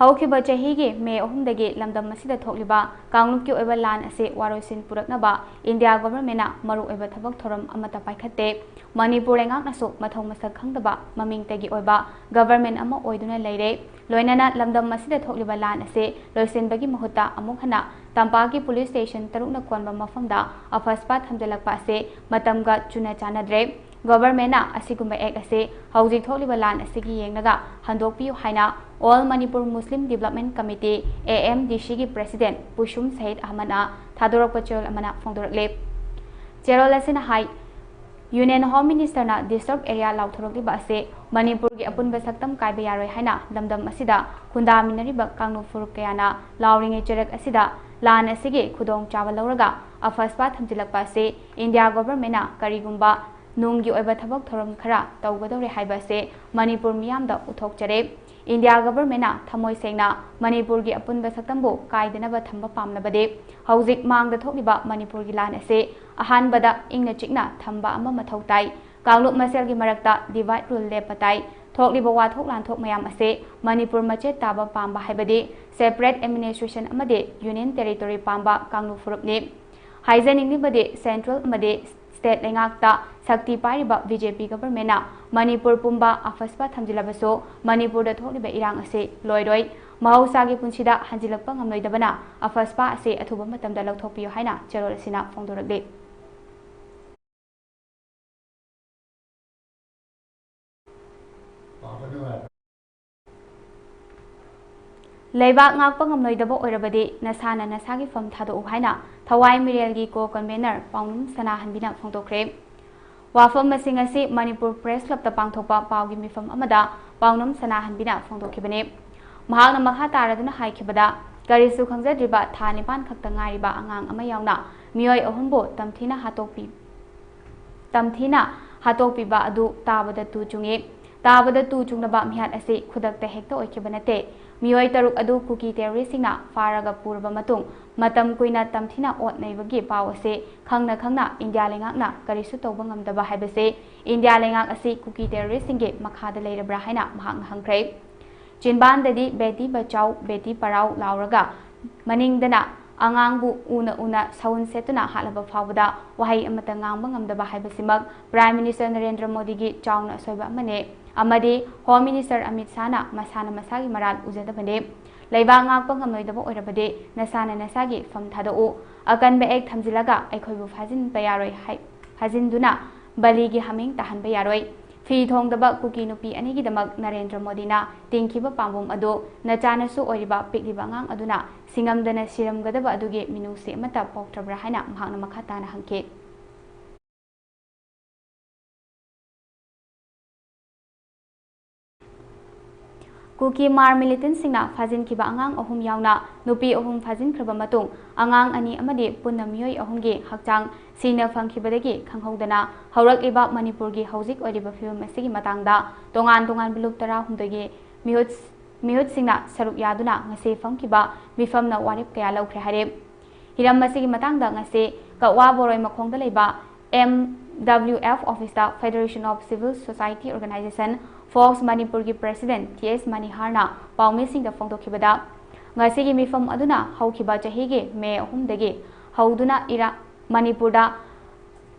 ꯍꯧꯈꯤꯕ ꯆꯍꯤꯒꯤ ꯃꯦ ꯑꯍꯨꯝꯗꯒꯤ ꯂꯝꯗꯝ ꯑꯁꯤꯗ ꯊꯣꯛꯂꯤꯕ ꯀꯥꯡꯂꯨꯞꯀꯤ ꯑꯣꯏꯕ ꯂꯥꯟ ꯑꯁꯤ ꯋꯥꯔꯣꯏꯁꯤꯟ ꯄꯨꯔꯛꯅꯕ ꯏꯟꯗꯤꯌꯥ ꯒꯣꯚꯔꯟꯃꯦꯟꯠꯅ ꯃꯔꯨꯑꯣꯏꯕ ꯊꯕꯛ ꯊꯧꯔꯝ ꯑꯃꯠꯇ ꯄꯥꯏꯈꯠꯇꯦ꯫ ꯃꯅꯤꯄꯨꯔ ꯂꯩꯉꯥꯛꯅꯁꯨ ꯃꯊꯧ ꯃꯁꯛ ꯈꯪꯗꯕ ꯃꯃꯤꯡꯇꯒꯤ ꯑꯣꯏꯕ ꯒꯣꯚꯔꯟꯃꯦꯟꯠ ꯑꯃ ꯑꯣꯏꯗꯨꯅ ꯂꯩꯔꯦ꯫ ꯂꯣꯏꯅꯅ ꯂꯝꯗꯝ ꯑꯁꯤꯗ ꯊꯣꯛꯂꯤꯕ ꯂꯥꯟ ꯑꯁꯤ ꯂꯣꯏꯁꯤꯟꯕꯒꯤ ꯃꯍꯨꯠꯇ ꯑꯃꯨꯛ ꯍꯟꯅ ꯇꯝꯄꯥꯛꯀꯤ ꯄꯨꯂꯤꯁ ꯁ꯭ꯇꯦꯁꯟ ꯇꯔꯨꯛꯅ ꯀꯣꯟꯕ ꯃꯐꯝꯗ ꯑꯐꯁꯄꯥ ꯊꯝꯖꯤꯜꯂꯛꯄ ꯑꯁꯤ ꯃꯇꯝꯒ ꯆꯨꯅ ꯆꯥꯟꯅꯗ꯭ꯔꯦ꯫ ꯒꯣꯚꯔꯟꯃꯦꯟꯠꯅ ꯑꯁꯤꯒꯨꯝꯕ ꯑꯦꯛ ꯑꯁꯤ ꯍꯧꯖꯤꯛ ꯊꯣꯛꯂꯤꯕ ꯂꯥꯟ ꯑꯁꯤꯒꯤ ꯌꯦꯡꯂꯒ ꯍꯟꯗꯣꯛꯄꯤꯌꯨ ꯍꯥꯏꯅ All Manipur Muslim Development Committee, AMDCꯒꯤ ꯄ꯭ꯔꯦꯁꯤꯗꯦꯟꯠ ꯄꯨꯁꯨꯝ ꯁꯍꯤꯗ ꯑꯍꯃꯗꯅ ꯊꯥꯗꯣꯔꯛꯄ ꯆꯦꯔꯣꯜ ꯑꯃꯅ ꯐꯣꯡꯗꯣꯔꯛꯂꯤ꯫ ꯆꯦꯔꯣꯜ ꯑꯁꯤꯅ ꯍꯥꯏ, Union Home Ministerꯅ disturbed area ꯂꯥꯎꯊꯣꯔꯛꯂꯤꯕ ꯑꯁꯤ ꯃꯅꯤꯄꯨꯔꯒꯤ ꯑꯄꯨꯟꯕ ꯁꯛꯇꯝ ꯀꯥꯏꯕ ꯌꯥꯔꯣꯏ ꯍꯥꯏꯅ ꯂꯝꯗꯝ ꯑꯁꯤꯗ ꯈꯨꯟꯗꯥꯃꯤꯟꯅꯔꯤꯕ ꯀꯥꯡꯂꯨꯞ ꯐꯨꯔꯨꯞ ꯀꯌꯥꯅ ꯂꯥꯎꯔꯤꯉꯩ ꯆꯩꯔꯛ ꯑꯁꯤꯗ ꯂꯥꯟ ꯑꯁꯤꯒꯤ ꯈꯨꯗꯣꯡꯆꯥꯕ ꯂꯧꯔꯒ ꯑꯐꯁꯄꯥ ꯊꯝꯖꯤꯜꯂꯛꯄ ꯑꯁꯤ ꯏꯟꯗꯤꯌꯥ ꯒꯣꯚꯔꯟꯃꯦꯟꯠꯅ ꯀꯔꯤꯒꯨꯝꯕ ꯅꯨꯡꯒꯤ ꯑꯣꯏꯕ ꯊꯕꯛ ꯊꯧꯔꯝ ꯈꯔ ꯇꯧꯒꯗꯧꯔꯦ ꯍꯥꯏꯕ ꯑꯁꯤ ꯃꯅꯤꯄꯨꯔ ꯃꯤꯌꯥꯝꯗ ꯎꯠꯊꯣꯛꯆꯔꯦ꯫ ꯏꯟꯗꯤꯌꯥ ꯒꯣꯚꯔꯟꯃꯦꯟꯠꯅ ꯊꯃꯣꯏ ꯁꯦꯡꯅ ꯃꯅꯤꯄꯨꯔꯒꯤ ꯑꯄꯨꯟꯕ ꯁꯛꯇꯝꯕꯨ ꯀꯥꯏꯗꯅꯕ ꯊꯝꯕ ꯄꯥꯝꯂꯕꯗꯤ ꯍꯧꯖꯤꯛ ꯃꯥꯡꯗ ꯊꯣꯛꯂꯤꯕ ꯃꯅꯤꯄꯨꯔꯒꯤ ꯂꯥꯟ ꯑꯁꯤ ꯑꯍꯥꯟꯕꯗ ꯏꯪꯅ ꯆꯤꯛꯅ ꯊꯝꯕ ꯑꯃ ꯃꯊꯧ ꯇꯥꯏ꯫ ꯀꯥꯡꯂꯨꯞ ꯃꯁꯦꯜꯒꯤ ꯃꯔꯛꯇ divide rule ꯂꯦꯞꯄ ꯇꯥꯏ꯫ ꯊꯣꯛꯂꯤꯕ ꯋꯥꯊꯣꯛ ꯂꯥꯟꯊꯣꯛ ꯃꯌꯥꯝ ꯑꯁꯤ ꯃꯅꯤꯄꯨꯔ ꯃꯆꯦꯠ ꯇꯥꯕ ꯄꯥꯝꯕ ꯍꯥꯏꯕꯗꯤ separate administration ꯑꯃꯗꯤ union territory ꯄꯥꯝꯕ ꯀꯥꯡꯂꯨꯞ ꯐꯨꯔꯨꯞꯅꯤ꯫ ꯍꯥꯏꯖꯅꯤꯡꯂꯤꯕꯗꯤ central ꯑꯃꯗꯤ state ꯂꯩꯉꯥꯛꯇ ꯁꯛꯇꯤ ꯄꯥꯏꯔꯤꯕ BJP ꯒꯣꯚꯔꯟꯃꯦꯟꯠꯅ ꯃꯅꯤꯄꯨꯔ ꯄꯨꯝꯕ ꯑꯐꯁꯄꯥ ꯊꯝꯖꯤꯜꯂꯕꯁꯨ ꯃꯅꯤꯄꯨꯔꯗ ꯊꯣꯛꯂꯤꯕ ꯏꯔꯥꯡ ꯑꯁꯤ ꯂꯣꯏꯔꯣꯏ꯫ ꯃꯍꯧꯁꯥꯒꯤ ꯄꯨꯟꯁꯤꯗ ꯍꯟꯖꯤꯜꯂꯛꯄ ꯉꯝꯂꯣꯏꯗꯕꯅ ꯑꯐꯁꯄꯥ ꯑꯁꯤ ꯑꯊꯨꯕ ꯃꯇꯝꯗ ꯂꯧꯊꯣꯛꯄꯤꯌꯨ ꯍꯥꯏꯅ ꯆꯦꯔꯣꯜ ꯑꯁꯤꯅ ꯐꯣꯡꯗꯣꯔꯛꯂꯤ꯫ ꯂꯩꯕꯥꯛ ꯉꯥꯛꯄ ꯉꯝꯂꯣꯏꯗꯕ ꯑꯣꯏꯔꯕꯗꯤ ꯅꯁꯥꯅ ꯅꯁꯥꯒꯤ ꯐꯝ ꯊꯥꯗꯣꯛꯎ ꯍꯥꯏꯅ ꯊꯋꯥꯏ ꯃꯤꯔꯦꯜꯒꯤ co-convenor ꯄꯥꯎꯅꯝ ꯁꯅꯥꯍꯟꯕꯤꯅ ꯐꯣꯡꯗꯣꯛꯈ꯭ꯔꯦ꯫ ꯋꯥꯐꯝ ꯑꯁꯤꯡ ꯑꯁꯤ ꯃꯅꯤꯄꯨꯔ Press Clubꯇ ꯄꯥꯡꯊꯣꯛꯄ ꯄꯥꯎꯒꯤ ꯃꯤꯐꯝ ꯑꯃꯗ ꯄꯥꯎꯅꯝ ꯁꯅꯥꯍꯟꯕꯤꯅ ꯐꯣꯡꯗꯣꯛꯈꯤꯕꯅꯤ꯫ ꯃꯍꯥꯛꯅ ꯃꯈꯥ ꯇꯥꯔꯗꯨꯅ ꯍꯥꯏꯈꯤꯕꯗ, ꯀꯔꯤꯁꯨ ꯈꯪꯖꯗ꯭ꯔꯤꯕ ꯊꯥ ꯅꯤꯄꯥꯟ ꯈꯛꯇ ꯉꯥꯏꯔꯤꯕ ꯑꯉꯥꯡ ꯑꯃ ꯌꯥꯎꯅ ꯃꯤꯑꯣꯏ ꯑꯍꯨꯝꯕꯨ ꯇꯝꯊꯤꯅ ꯍꯥꯠꯇꯣꯛꯄꯤ-, ꯇꯝꯊꯤꯅ ꯍꯥꯠꯇꯣꯛꯄꯤꯕ ꯑꯗꯨ ꯇꯥꯕꯗ ꯇꯨ ꯆꯨꯡꯏ꯫ ꯇꯥꯕꯗ ꯇꯨ ꯆꯨꯡꯂꯕ ꯃꯤꯍꯥꯠ ꯑꯁꯤ ꯈꯨꯗꯛꯇ ꯍꯦꯛꯇ ꯑꯣꯏꯈꯤꯕ ꯅꯠꯇꯦ꯫ ꯃꯤꯑꯣꯏ ꯇꯔꯨꯛ ꯑꯗꯨ ꯀꯨꯀꯤ ꯇꯦꯔꯣꯔꯤꯁꯁꯤꯡꯅ ꯐꯥꯔꯒ ꯄꯨꯔꯕ ꯃꯇꯨꯡ, ꯃꯇꯝ ꯀꯨꯏꯅ ꯇꯝꯊꯤꯅ ꯑꯣꯠ ꯅꯩꯕꯒꯤ ꯄꯥꯎ ꯑꯁꯤ ꯈꯪꯅ ꯈꯪꯅ ꯏꯟꯗꯤꯌꯥ ꯂꯩꯉꯥꯛꯅ ꯀꯔꯤꯁꯨ ꯇꯧꯕ ꯉꯝꯗꯕ ꯍꯥꯏꯕꯁꯤ ꯏꯟꯗꯤꯌꯥ ꯂꯩꯉꯥꯛ ꯑꯁꯤ ꯀꯨꯀꯤ ꯇꯦꯔꯣꯔꯤꯁꯁꯤꯡꯒꯤ ꯃꯈꯥꯗ ꯂꯩꯔꯕ꯭ꯔꯥ ꯍꯥꯏꯅ ꯃꯍꯥꯛꯅ ꯍꯪꯈ꯭ꯔꯦ꯫ ꯆꯤꯟꯕꯥꯟꯗꯗꯤ "ꯕꯦꯇꯤ ꯕꯆꯥꯎ, ꯕꯦꯇꯤ ꯄꯔꯥꯎ" ꯂꯥꯎꯔꯒ, ꯃꯅꯤꯡꯗꯅ ꯑꯉꯥꯡꯕꯨ ꯎꯅ ꯎꯅ ꯁꯎꯟ ꯁꯦꯠꯇꯨꯅ ꯍꯥꯠꯂꯕ ꯐꯥꯎꯕꯗ ꯋꯥꯍꯩ ꯑꯃꯠꯇ ꯉꯥꯡꯕ ꯉꯝꯗꯕ ꯍꯥꯏꯕꯁꯤꯃꯛ Prime Minister ꯅꯔꯦꯟꯗ꯭ꯔ ꯃꯣꯗꯤꯒꯤ ꯆꯥꯎꯅ ꯑꯁꯣꯏꯕ ꯑꯃꯅꯤ꯫ ꯑꯃꯗꯤ Home Minister ꯑꯃꯤꯠ ꯁꯥꯍꯅ ꯃꯁꯥꯅ ꯃꯁꯥꯒꯤ ꯃꯔꯥꯜ ꯎꯖꯗꯕꯅꯤ꯫ ꯂꯩꯕꯥꯛ ꯉꯥꯛꯄ ꯉꯝꯂꯣꯏꯗꯕ ꯑꯣꯏꯔꯕꯗꯤ ꯅꯁꯥꯅ ꯅꯁꯥꯒꯤ ꯐꯝ ꯊꯥꯗꯣꯛꯎ꯫ ꯑꯀꯟꯕ act ꯊꯝꯖꯤꯜꯂꯒ ꯑꯩꯈꯣꯏꯕꯨ ꯐꯥꯖꯤꯟꯕ ꯌꯥꯔꯣꯏ ꯍꯥꯏ-, ꯐꯥꯖꯤꯟꯗꯨꯅ ꯕꯂꯤꯒꯤ ꯍꯥꯃꯦꯡ ꯇꯥꯍꯟꯕ ꯌꯥꯔꯣꯏ꯫ ꯐꯤ ꯊꯣꯡꯗꯕ ꯀꯨꯀꯤ ꯅꯨꯄꯤ ꯑꯅꯤꯒꯤꯗꯃꯛ ꯅꯔꯦꯟꯗ꯭ꯔ ꯃꯣꯗꯤꯅ ꯇꯤꯡꯈꯤꯕ ꯄꯥꯝꯕꯣꯝ ꯑꯗꯨ ꯅꯆꯥꯅꯁꯨ ꯑꯣꯏꯔꯤꯕ ꯄꯤꯛꯂꯤꯕ ꯑꯉꯥꯡ ꯑꯗꯨꯅ ꯁꯤꯡꯉꯝꯗꯅ ꯁꯤꯔꯝꯒꯗꯕ ꯑꯗꯨꯒꯤ ꯃꯤꯅꯨꯡꯁꯤ ꯑꯃꯠꯇ ꯄꯣꯛꯇ꯭ꯔꯕ꯭ꯔꯥ ꯍꯥꯏꯅ ꯃꯍꯥꯛꯅ ꯃꯈꯥ ꯇꯥꯅ ꯍꯪꯈꯤ꯫ ꯀꯨꯀꯤ ꯃꯥꯔ militantꯁꯤꯡꯅ ꯐꯥꯖꯤꯟꯈꯤꯕ ꯑꯉꯥꯡ ꯑꯍꯨꯝ ꯌꯥꯎꯅ ꯅꯨꯄꯤ ꯑꯍꯨꯝ ꯐꯥꯖꯤꯟꯈ꯭ꯔꯕ ꯃꯇꯨꯡ, ꯑꯉꯥꯡ ꯑꯅꯤ ꯑꯃꯗꯤ ꯄꯨꯟꯅ ꯃꯤꯑꯣꯏ ꯑꯍꯨꯝꯒꯤ ꯍꯛꯆꯥꯡ ꯁꯤꯅ ꯐꯪꯈꯤꯕꯗꯒꯤ ꯈꯪꯍꯧꯗꯅ ꯍꯧꯔꯛꯂꯤꯕ ꯃꯅꯤꯄꯨꯔꯒꯤ ꯍꯧꯖꯤꯛ ꯑꯣꯏꯔꯤꯕ ꯐꯤꯕꯝ ꯑꯁꯤꯒꯤ ꯃꯇꯥꯡꯗ ꯇꯣꯉꯥꯟ ꯇꯣꯉꯥꯟꯕ ꯂꯨꯞ ꯇꯔꯥꯍꯨꯝꯗꯣꯏꯒꯤ ꯃꯤꯍꯨꯠ, ꯃꯤꯍꯨꯠꯁꯤꯡꯅ ꯁꯔꯨꯛ ꯌꯥꯗꯨꯅ ꯉꯁꯤ ꯐꯝꯈꯤꯕ ꯃꯤꯐꯝꯅ ꯋꯥꯔꯦꯞ ꯀꯌꯥ ꯂꯧꯈ꯭ꯔꯦ ꯍꯥꯏꯔꯦ꯫ ꯍꯤꯔꯝ ꯑꯁꯤꯒꯤ ꯃꯇꯥꯡꯗ ꯉꯁꯤ ꯀꯛꯋꯥ ꯕꯣꯔꯣꯏ ꯃꯈꯣꯡꯗ ꯂꯩꯕ M W F officeꯇ Federation of Civil Society Organization, fox, ꯃꯅꯤꯄꯨꯔꯒꯤ President T S ꯃꯅꯤꯍꯥꯔꯅ ꯄꯥꯎꯃꯤꯁꯤꯡꯗ ꯐꯣꯡꯗꯣꯛꯈꯤꯕꯗ, ꯉꯁꯤꯒꯤ ꯃꯤꯐꯝ ꯑꯗꯨꯅ ꯍꯧꯈꯤꯕ ꯆꯍꯤꯒꯤ ꯃꯦ ꯑꯍꯨꯝꯗꯒꯤ ꯍꯧꯗꯨꯅ ꯏꯔꯥ-, ꯃꯅꯤꯄꯨꯔꯗ,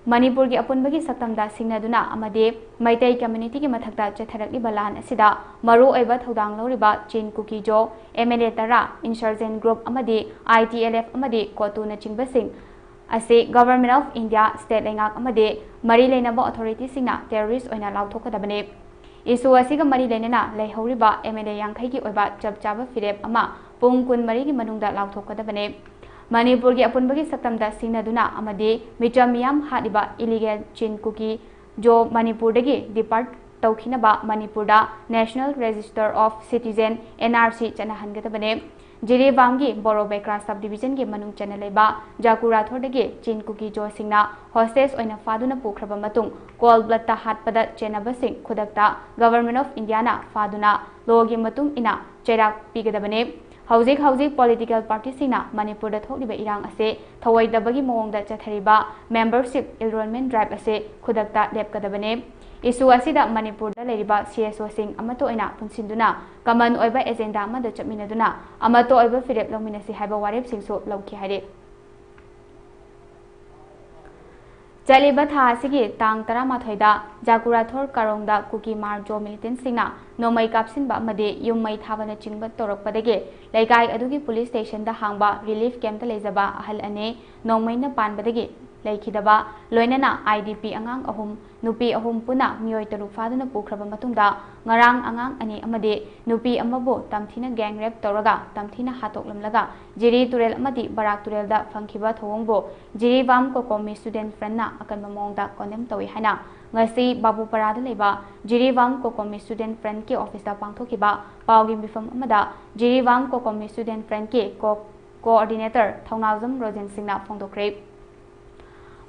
ꯃꯅꯤꯄꯨꯔꯒꯤ ꯑꯄꯨꯟꯕꯒꯤ ꯁꯛꯇꯝꯗ ꯁꯤꯡꯅꯗꯨꯅ ꯑꯃꯗꯤ ꯃꯩꯇꯩ communityꯒꯤ ꯃꯊꯛꯇ ꯆꯠꯊꯔꯛꯂꯤꯕ ꯂꯥꯟ ꯑꯁꯤꯗ ꯃꯔꯨꯑꯣꯏꯕ ꯊꯧꯗꯥꯡ ꯂꯧꯔꯤꯕ ꯆꯤꯟ ꯀꯨꯀꯤ ꯖꯣ, M L A ꯇꯔꯥ, insurgent group ꯑꯃꯗꯤ I T L F ꯑꯃꯗꯤ ꯀꯣꯇꯨꯅꯆꯤꯡꯕꯁꯤꯡ ꯑꯁꯤ Government of India, state ꯂꯩꯉꯥꯛ ꯑꯃꯗꯤ ꯃꯔꯤ ꯂꯩꯅꯕ authorityꯁꯤꯡꯅ terrorist ꯑꯣꯏꯅ ꯂꯥꯎꯊꯣꯛꯀꯗꯕꯅꯤ꯫ Issue ꯑꯁꯤꯒ ꯃꯔꯤ ꯂꯩꯅꯅ ꯂꯩꯍꯧꯔꯤꯕ M L A ꯌꯥꯡꯈꯩꯒꯤ ꯑꯣꯏꯕ ꯆꯞ ꯆꯥꯕ ꯐꯤꯔꯦꯞ ꯑꯃ ꯄꯨꯡ ꯀꯨꯟꯃꯔꯤꯒꯤ ꯃꯅꯨꯡꯗ ꯂꯥꯎꯊꯣꯛꯀꯗꯕꯅꯤ꯫ ꯃꯅꯤꯄꯨꯔꯒꯤ ꯑꯄꯨꯟꯕꯒꯤ ꯁꯛꯇꯝꯗ ꯁꯤꯡꯅꯗꯨꯅ ꯑꯃꯗꯤ ꯃꯤꯆꯝ ꯃꯤꯌꯥꯝ ꯍꯥꯠꯂꯤꯕ illegal ꯆꯤꯟ ꯀꯨꯀꯤ ꯖꯣ ꯃꯅꯤꯄꯨꯔꯗꯒꯤ depart ꯇꯧꯈꯤꯅꯕ ꯃꯅꯤꯄꯨꯔꯗ National Register of Citizen, N R C, ꯆꯠꯅꯍꯟꯒꯗꯕꯅꯤ꯫ ꯖꯤꯔꯤꯕꯥꯝꯒꯤ ꯕꯣꯔꯣ ꯕꯦꯀ꯭ꯔꯥ subdivisionꯒꯤ ꯃꯅꯨꯡ ꯆꯟꯅ ꯂꯩꯕ ꯖꯥꯀꯨꯔꯥꯊꯣꯔꯗꯒꯤ ꯆꯤꯟ ꯀꯨꯀꯤ ꯖꯣꯁꯤꯡꯅ hostage ꯑꯣꯏꯅ ꯐꯥꯗꯨꯅ ꯄꯨꯈ꯭ꯔꯕ ꯃꯇꯨꯡ, cold bloodꯇ ꯍꯥꯠꯄꯗ ꯆꯦꯟꯅꯕꯁꯤꯡ ꯈꯨꯗꯛꯇ Government of Indiaꯅ ꯐꯥꯗꯨꯅ lawꯒꯤ ꯃꯇꯨꯡ ꯏꯟꯅ ꯆꯩꯔꯥꯛ ꯄꯤꯒꯗꯕꯅꯤ꯫ ꯍꯧꯖꯤꯛ ꯍꯧꯖꯤꯛ political partyꯁꯤꯡꯅ ꯃꯅꯤꯄꯨꯔꯗ ꯊꯣꯛꯂꯤꯕ ꯏꯔꯥꯡ ꯑꯁꯤ ꯊꯧꯑꯣꯏꯗꯕꯒꯤ ꯃꯑꯣꯡꯗ ꯆꯠꯊꯔꯤꯕ membership enrollment drive ꯑꯁꯤ ꯈꯨꯗꯛꯇ ꯂꯦꯞꯀꯗꯕꯅꯤ꯫ Issue ꯑꯁꯤꯗ ꯃꯅꯤꯄꯨꯔꯗ ꯂꯩꯔꯤꯕ CSOꯁꯤꯡ ꯑꯃꯠꯇ ꯑꯣꯏꯅ ꯄꯨꯟꯁꯤꯟꯗꯨꯅ common ꯑꯣꯏꯕ agenda ꯑꯃꯗ ꯆꯠꯃꯤꯟꯅꯗꯨꯅ ꯑꯃꯠꯇ ꯑꯣꯏꯕ ꯐꯤꯔꯦꯞ ꯂꯧꯃꯤꯟꯅꯁꯤ ꯍꯥꯏꯕ ꯋꯥꯔꯦꯞꯁꯤꯡꯁꯨ ꯂꯧꯈꯤ ꯍꯥꯏꯔꯤ꯫ ꯆꯠꯂꯤꯕ ꯊꯥ ꯑꯁꯤꯒꯤ ꯇꯥꯡ ꯇꯔꯥꯃꯥꯊꯣꯏꯗ ꯖꯥꯀꯨꯔꯥꯊꯣꯔ ꯀꯥꯔꯣꯡꯗ ꯀꯨꯀꯤ ꯃꯥꯔꯖꯣ militantꯁꯤꯡꯅ ꯅꯣꯡꯃꯩ ꯀꯥꯞꯁꯤꯟꯕ ꯑꯃꯗꯤ ꯌꯨꯝ ꯃꯩ ꯊꯥꯕꯅꯆꯤꯡꯕ ꯇꯧꯔꯛꯄꯗꯒꯤ ꯂꯩꯀꯥꯏ ꯑꯗꯨꯒꯤ police stationꯗ ꯍꯥꯡꯕ relief campꯇ ꯂꯩꯖꯕ ꯑꯍꯜ ꯑꯅꯤ ꯅꯣꯡꯃꯩꯅ ꯄꯥꯟꯕꯗꯒꯤ ꯂꯩꯈꯤꯗꯕ, ꯂꯣꯏꯅꯅ IDP ꯑꯉꯥꯡ ꯑꯍꯨꯝ, ꯅꯨꯄꯤ ꯑꯍꯨꯝ ꯄꯨꯟꯅ ꯃꯤꯑꯣꯏ ꯇꯔꯨꯛ ꯐꯥꯗꯨꯅ ꯄꯨꯈ꯭ꯔꯕ ꯃꯇꯨꯡꯗ, ꯉꯔꯥꯡ ꯑꯉꯥꯡ ꯑꯅꯤ ꯑꯃꯗꯤ ꯅꯨꯄꯤ ꯑꯃꯕꯨ ꯇꯝꯊꯤꯅ gang rape ꯇꯧꯔꯒ ꯇꯝꯊꯤꯅ ꯍꯥꯠꯇꯣꯛꯂꯝꯂꯒ ꯖꯤꯔꯤ ꯇꯨꯔꯦꯜ ꯑꯃꯗꯤ ꯕꯔꯥꯛ ꯇꯨꯔꯦꯜꯗ ꯐꯪꯈꯤꯕ ꯊꯧꯑꯣꯡꯕꯨ ꯖꯤꯔꯤꯕꯥꯝ ꯀꯣꯀꯣꯃꯤ Student Frontꯅ ꯑꯀꯟꯕ ꯃꯑꯣꯡꯗ condemn ꯇꯧꯏ ꯍꯥꯏꯅ ꯉꯁꯤ ꯕꯥꯕꯨꯄꯥꯔꯥꯗ ꯂꯩꯕ ꯖꯤꯔꯤꯕꯥꯝ ꯀꯣꯀꯣꯃꯤ Student Frontꯀꯤ officeꯇ ꯄꯥꯡꯊꯣꯛꯈꯤꯕ ꯄꯥꯎꯒꯤ ꯃꯤꯐꯝ ꯑꯃꯗ ꯖꯤꯔꯤꯕꯥꯝ ꯀꯣꯀꯣꯃꯤ Student Frontꯀꯤ co-, coordinator ꯊꯧꯅꯥꯎꯖꯝ ꯔꯣꯖꯦꯟ ꯁꯤꯡꯅ ꯐꯣꯡꯗꯣꯛꯈ꯭ꯔꯦ꯫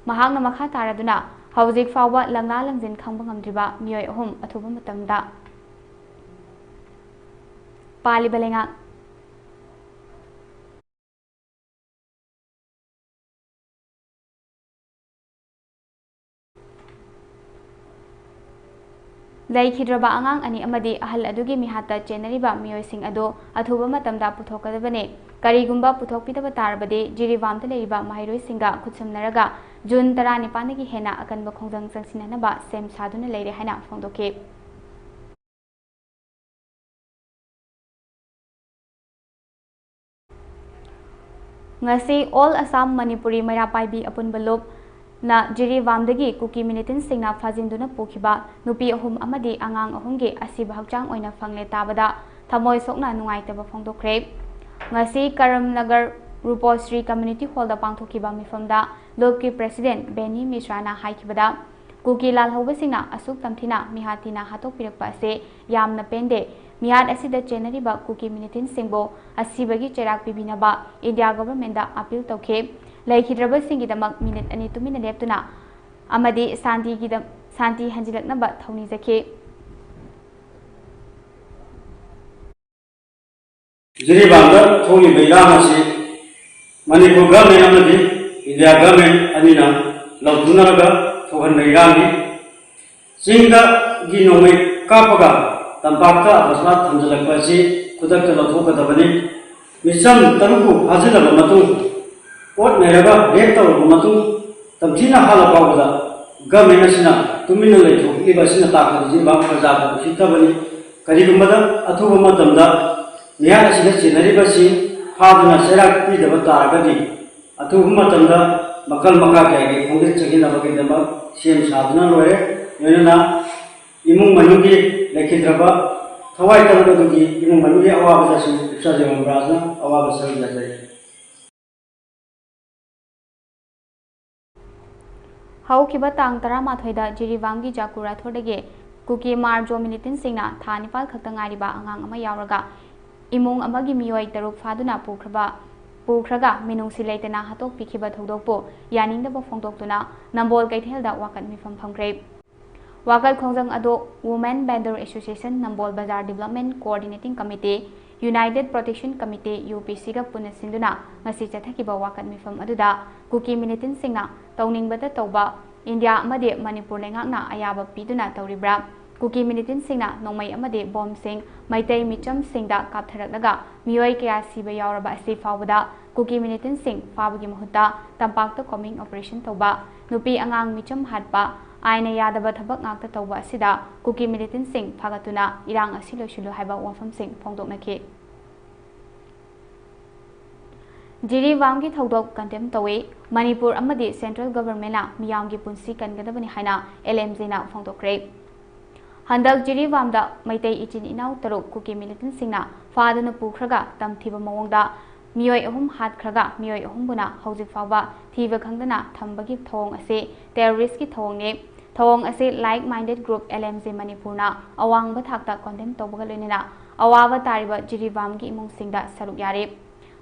ꯃꯍꯥꯛꯅ ꯃꯈꯥ ꯇꯥꯔꯗꯨꯅ ꯍꯧꯖꯤꯛ ꯐꯥꯎꯕ ꯂꯪꯂꯥ ꯂꯪꯖꯤꯟ ꯈꯪꯕ ꯉꯝꯗ꯭ꯔꯤꯕ ꯃꯤꯑꯣꯏ ꯑꯍꯨꯝ ꯑꯊꯨꯕ ꯃꯇꯝꯗ ꯄꯥꯜꯂꯤꯕ ꯂꯩꯉꯥꯛ ꯂꯩꯈꯤꯗ꯭ꯔꯕ ꯑꯉꯥꯡ ꯑꯅꯤ ꯑꯃꯗꯤ ꯑꯍꯜ ꯑꯗꯨꯒꯤ ꯃꯤꯍꯥꯠꯇ ꯆꯦꯟꯅꯔꯤꯕ ꯃꯤꯑꯣꯏꯁꯤꯡ ꯑꯗꯨ ꯑꯊꯨꯕ ꯃꯇꯝꯗ ꯄꯨꯊꯣꯛꯀꯗꯕꯅꯤ꯫ ꯀꯔꯤꯒꯨꯝꯕ ꯄꯨꯊꯣꯛꯄꯤꯗꯕ ꯇꯥꯔꯕꯗꯤ ꯖꯤꯔꯤꯕꯥꯝꯗ ꯂꯩꯔꯤꯕ ꯃꯍꯩꯔꯣꯏꯁꯤꯡꯒ ꯈꯨꯠꯁꯝꯅꯔꯒ ꯖꯨꯟ ꯇꯔꯥꯅꯤꯄꯥꯟꯗꯒꯤ ꯍꯦꯟꯅ ꯑꯀꯟꯕ ꯈꯣꯡꯖꯪ ꯆꯪꯁꯤꯟꯅꯅꯕ ꯁꯦꯝ ꯁꯥꯗꯨꯅ ꯂꯩꯔꯦ ꯍꯥꯏꯅ ꯐꯣꯡꯗꯣꯛꯈꯤ꯫ ꯉꯁꯤ All Assam Manipuri ꯃꯩꯔꯥ ꯄꯥꯏꯕꯤ ꯑꯄꯨꯟꯕ ꯂꯨꯞꯅ ꯖꯤꯔꯤꯕꯥꯝꯗꯒꯤ ꯀꯨꯀꯤ militantꯁꯤꯡꯅ ꯐꯥꯖꯤꯟꯗꯨꯅ ꯄꯨꯈꯤꯕ ꯅꯨꯄꯤ ꯑꯍꯨꯝ ꯑꯃꯗꯤ ꯑꯉꯥꯡ ꯑꯍꯨꯝꯒꯤ ꯑꯁꯤꯕ ꯍꯛꯆꯥꯡ ꯑꯣꯏꯅ ꯐꯪꯂꯦ ꯇꯥꯕꯗ ꯊꯃꯣꯏ ꯁꯣꯛꯅ ꯅꯨꯡꯉꯥꯏꯇꯕ ꯐꯣꯡꯗꯣꯛꯈ꯭ꯔꯦ꯫ ꯉꯁꯤ ꯀꯔꯝꯅꯒꯔ ꯔꯨꯄꯣꯁ꯭ꯔꯤ Community Hallꯗ ꯄꯥꯡꯊꯣꯛꯈꯤꯕ ꯃꯤꯐꯝꯗ ꯂꯨꯞꯀꯤ President ꯕꯦꯅꯤ ꯃꯤꯁ꯭ꯔꯥꯅ ꯍꯥꯏꯈꯤꯕꯗ, ꯀꯨꯀꯤ ꯂꯥꯜꯍꯧꯕꯁꯤꯡꯅ ꯑꯁꯨꯛ ꯇꯝꯊꯤꯅ ꯃꯤꯍꯥꯠ ꯊꯤꯅ ꯍꯥꯠꯇꯣꯛꯄꯤꯔꯛꯄ ꯑꯁꯤ ꯌꯥꯝꯅ ꯄꯦꯟꯗꯦ꯫ ꯃꯤꯍꯥꯠ ꯑꯁꯤꯗ ꯆꯦꯟꯅꯔꯤꯕ ꯀꯨꯀꯤ militantꯁꯤꯡꯕꯨ ꯑꯁꯤꯕꯒꯤ ꯆꯩꯔꯥꯛ ꯄꯤꯕꯤꯅꯕ India Governmentꯗ appeal ꯇꯧꯈꯤ꯫ ꯂꯩꯈꯤꯗ꯭ꯔꯕꯁꯤꯡꯒꯤꯗꯃꯛ minute ꯑꯅꯤ ꯇꯨꯃꯤꯟꯅ ꯂꯦꯞꯇꯨꯅ ꯑꯃꯗꯤ ꯁꯥꯟꯇꯤꯒꯤꯗ-, ꯁꯥꯟꯇꯤ ꯍꯟꯖꯤꯜꯂꯛꯅꯕ ꯊꯧꯅꯤꯖꯈꯤ꯫ ꯖꯤꯔꯤꯕꯥꯝꯗ ꯊꯣꯛꯂꯤꯕ ꯏꯔꯥꯡ ꯑꯁꯤ ꯃꯅꯤꯄꯨꯔ ꯒꯚꯔꯟꯃꯦꯟ ꯑꯃꯗꯤ ꯏꯟꯗꯤꯌꯥ ꯒꯚꯔꯟꯃꯦꯟ ꯑꯅꯤꯅ ꯂꯧꯊꯣꯛꯅꯔꯒ ꯊꯣꯛꯍꯟꯕ ꯏꯔꯥꯡꯅꯤ꯫ ꯆꯤꯡꯗꯒꯤ ꯅꯣꯡꯃꯩ ꯀꯥꯞꯄꯒ ꯇꯝꯄꯥꯛꯇ ꯑꯀꯁꯃꯥꯠ ꯊꯝꯖꯤꯜꯂꯛꯄ ꯑꯁꯤ ꯈꯨꯗꯛꯇ ꯂꯧꯊꯣꯛꯀꯗꯕꯅꯤ꯫ ꯃꯤꯆꯝ ꯇꯔꯨꯛꯄꯨ ꯐꯥꯖꯤꯜꯂꯕ ꯃꯇꯨꯡ, ꯑꯣꯠ ꯅꯩꯔꯒ ꯔꯦꯞ ꯇꯧꯔꯕ ꯃꯇꯨꯡ, ꯇꯝꯊꯤꯅ ꯍꯥꯠꯂ ꯐꯥꯎꯕꯗ ꯒꯚꯔꯟꯃꯦꯟ ꯑꯁꯤꯅ ꯇꯨꯃꯤꯟꯅ ꯂꯩꯊꯣꯛꯂꯤꯕ ꯑꯁꯤꯅ ꯇꯥꯛꯄꯗꯤ ꯖꯤꯔꯤꯕꯥꯝ ꯄ꯭ꯔꯖꯥꯕꯨ ꯎꯁꯤꯠꯇꯕꯅꯤ꯫ ꯀꯔꯤꯒꯨꯝꯕꯗ ꯑꯊꯨꯕ ꯃꯇꯝꯗ ꯃꯤꯍꯥꯠ ꯑꯁꯤꯗ ꯆꯦꯟꯅꯔꯤꯕꯁꯤ ꯐꯥꯗꯨꯅ ꯆꯩꯔꯥꯛ ꯄꯤꯗꯕ ꯇꯥꯔꯒꯗꯤ, ꯑꯊꯨꯕ ꯃꯇꯝꯗ ꯃꯈꯜ ꯃꯈꯥ ꯀꯌꯥꯒꯤ ꯈꯣꯡꯆꯠ ꯆꯪꯁꯤꯟꯅꯕꯒꯤꯗꯃꯛ ꯁꯦꯝ ꯁꯥꯗꯨꯅ ꯂꯣꯏꯔꯦ꯫ ꯂꯣꯏꯅꯅ ꯏꯃꯨꯡ ꯃꯅꯨꯡꯒꯤ ꯂꯩꯈꯤꯗ꯭ꯔꯕ ꯊꯋꯥꯏ ꯇꯔꯨꯛ ꯑꯗꯨꯒꯤ ꯏꯃꯨꯡ ꯃꯅꯨꯡꯒꯤ ꯑꯋꯥꯕꯗꯁꯨ ꯏꯆꯥ ꯖꯤꯔꯤꯕꯥꯝ ꯔꯥꯖꯅ ꯑꯋꯥꯕ ꯁꯔꯨꯛ ꯌꯥꯖꯔꯤ꯫ ꯍꯧꯈꯤꯕ ꯇꯥꯡ ꯇꯔꯥꯃꯥꯊꯣꯏꯗ ꯖꯤꯔꯤꯕꯥꯝꯒꯤ ꯖꯥꯀꯨꯔꯥꯊꯣꯔꯗꯒꯤ ꯀꯨꯀꯤ ꯃꯥꯔꯖꯣ ꯃꯤꯂꯤꯇꯦꯟꯁꯤꯡꯅ ꯊꯥ ꯅꯤꯄꯥꯜ ꯈꯛꯇ ꯉꯥꯏꯔꯤꯕ ꯑꯉꯥꯡ ꯑꯃ ꯌꯥꯎꯔꯒ ꯏꯃꯨꯡ ꯑꯃꯒꯤ ꯃꯤꯑꯣꯏ ꯇꯔꯨꯛ ꯐꯥꯗꯨꯅ ꯄꯨꯈ꯭ꯔꯕ, ꯄꯨꯈ꯭ꯔꯒ ꯃꯤꯅꯨꯡꯁꯤ ꯂꯩꯇꯅ ꯍꯥꯠꯇꯣꯛꯄꯤꯈꯤꯕ ꯊꯧꯗꯣꯛꯄꯨ ꯌꯥꯅꯤꯡꯗꯕ ꯐꯣꯡꯗꯣꯛꯇꯨꯅ ꯅꯝꯕꯣꯜ ꯀꯩꯊꯦꯜꯗ ꯋꯥꯀꯠ ꯃꯤꯐꯝ ꯐꯝꯈ꯭ꯔꯦ꯫ ꯋꯥꯀꯠ ꯈꯣꯡꯖꯪ ꯑꯗꯨ Women Vendor Association, ꯅꯝꯕꯣꯜ ꯕꯖꯥꯔ Development Coordinating Committee, United Protection Committee, U P ꯁꯤꯒ ꯄꯨꯟꯅ ꯁꯤꯟꯗꯨꯅ ꯉꯁꯤ ꯆꯠꯊꯈꯤꯕ ꯋꯥꯀꯠ ꯃꯤꯐꯝ ꯑꯗꯨꯗ ꯀꯨꯀꯤ ꯃꯤꯂꯤꯇꯦꯟꯁꯤꯡꯅ ꯇꯧꯅꯤꯡꯕꯇ ꯇꯧꯕ, ꯏꯟꯗꯤꯌꯥ ꯑꯃꯗꯤ ꯃꯅꯤꯄꯨꯔ ꯂꯩꯉꯥꯛꯅ ꯑꯌꯥꯕ ꯄꯤꯗꯨꯅ ꯇꯧꯔꯤꯕ꯭ꯔꯥ? ꯀꯨꯀꯤ ꯃꯤꯂꯤꯇꯦꯟꯁꯤꯡꯅ ꯅꯣꯡꯃꯩ ꯑꯃꯗꯤ ꯕꯣꯝꯁꯤꯡ ꯃꯩꯇꯩ ꯃꯤꯆꯝꯁꯤꯡꯗ ꯀꯥꯞꯊꯔꯛꯂꯒ ꯃꯤꯑꯣꯏ ꯀꯌꯥ ꯁꯤꯕ ꯌꯥꯎꯔꯕ ꯑꯁꯤ ꯐꯥꯎꯕꯗ ꯀꯨꯀꯤ ꯃꯤꯂꯤꯇꯦꯟꯁꯤꯡ ꯐꯥꯕꯒꯤ ꯃꯍꯨꯠꯇ ꯇꯝꯄꯥꯛꯇ combing operation ꯇꯧꯕ, ꯅꯨꯄꯤ ꯑꯉꯥꯡ ꯃꯤꯆꯝ ꯍꯥꯠꯄ, ꯑꯥꯏꯟꯅ ꯌꯥꯗꯕ ꯊꯕꯛ ꯉꯥꯛꯇ ꯇꯧꯕ ꯑꯁꯤꯗ ꯀꯨꯀꯤ ꯃꯤꯂꯤꯇꯦꯟꯁꯤꯡ ꯐꯥꯒꯠꯇꯨꯅ ꯏꯔꯥꯡ ꯑꯁꯤ ꯂꯣꯏꯁꯤꯜꯂꯨ ꯍꯥꯏꯕ ꯋꯥꯐꯝꯁꯤꯡ ꯐꯣꯡꯗꯣꯛꯅꯈꯤ꯫ ꯖꯤꯔꯤꯕꯥꯝꯒꯤ ꯊꯧꯗꯣꯛ condemn ꯇꯧꯏ꯫ ꯃꯅꯤꯄꯨꯔ ꯑꯃꯗꯤ central governmentꯅ ꯃꯤꯌꯥꯝꯒꯤ ꯄꯨꯟꯁꯤ ꯀꯟꯒꯗꯕꯅꯤ ꯍꯥꯏꯅ ꯑꯦꯜ ꯑꯦꯝ ꯖꯦꯅ ꯐꯣꯡꯗꯣꯛꯈ꯭ꯔꯦ꯫ ꯍꯟꯗꯛ ꯖꯤꯔꯤꯕꯥꯝꯗ ꯃꯩꯇꯩ ꯏꯆꯤꯟ ꯏꯅꯥꯎ ꯇꯔꯨꯛ ꯀꯨꯀꯤ ꯃꯤꯂꯤꯇꯦꯟꯁꯤꯡꯅ ꯐꯥꯗꯨꯅ ꯄꯨꯈ꯭ꯔꯒ ꯇꯝꯊꯤꯕ ꯃꯑꯣꯡꯗ ꯃꯤꯑꯣꯏ ꯑꯍꯨꯝ ꯍꯥꯠꯈ꯭ꯔꯒ ꯃꯤꯑꯣꯏ ꯑꯍꯨꯝꯕꯨꯅ ꯍꯧꯖꯤꯛ ꯐꯥꯎꯕ ꯊꯤꯕ ꯈꯪꯗꯅ ꯊꯝꯕꯒꯤ ꯊꯧꯑꯣꯡ ꯑꯁꯤ terroristꯀꯤ ꯊꯧꯑꯣꯡꯅꯤ꯫ ꯊꯧꯑꯣꯡ ꯑꯁꯤ like minded group L M J ꯃꯅꯤꯄꯨꯔꯅ ꯑꯋꯥꯡꯕ ꯊꯥꯛꯇ condemn ꯇꯧꯕꯒ ꯂꯣꯏꯅꯅ ꯑꯋꯥꯕ ꯇꯥꯔꯤꯕ ꯖꯤꯔꯤꯕꯥꯝꯒꯤ ꯏꯃꯨꯡꯁꯤꯡꯗ ꯁꯔꯨꯛ ꯌꯥꯔꯤ꯫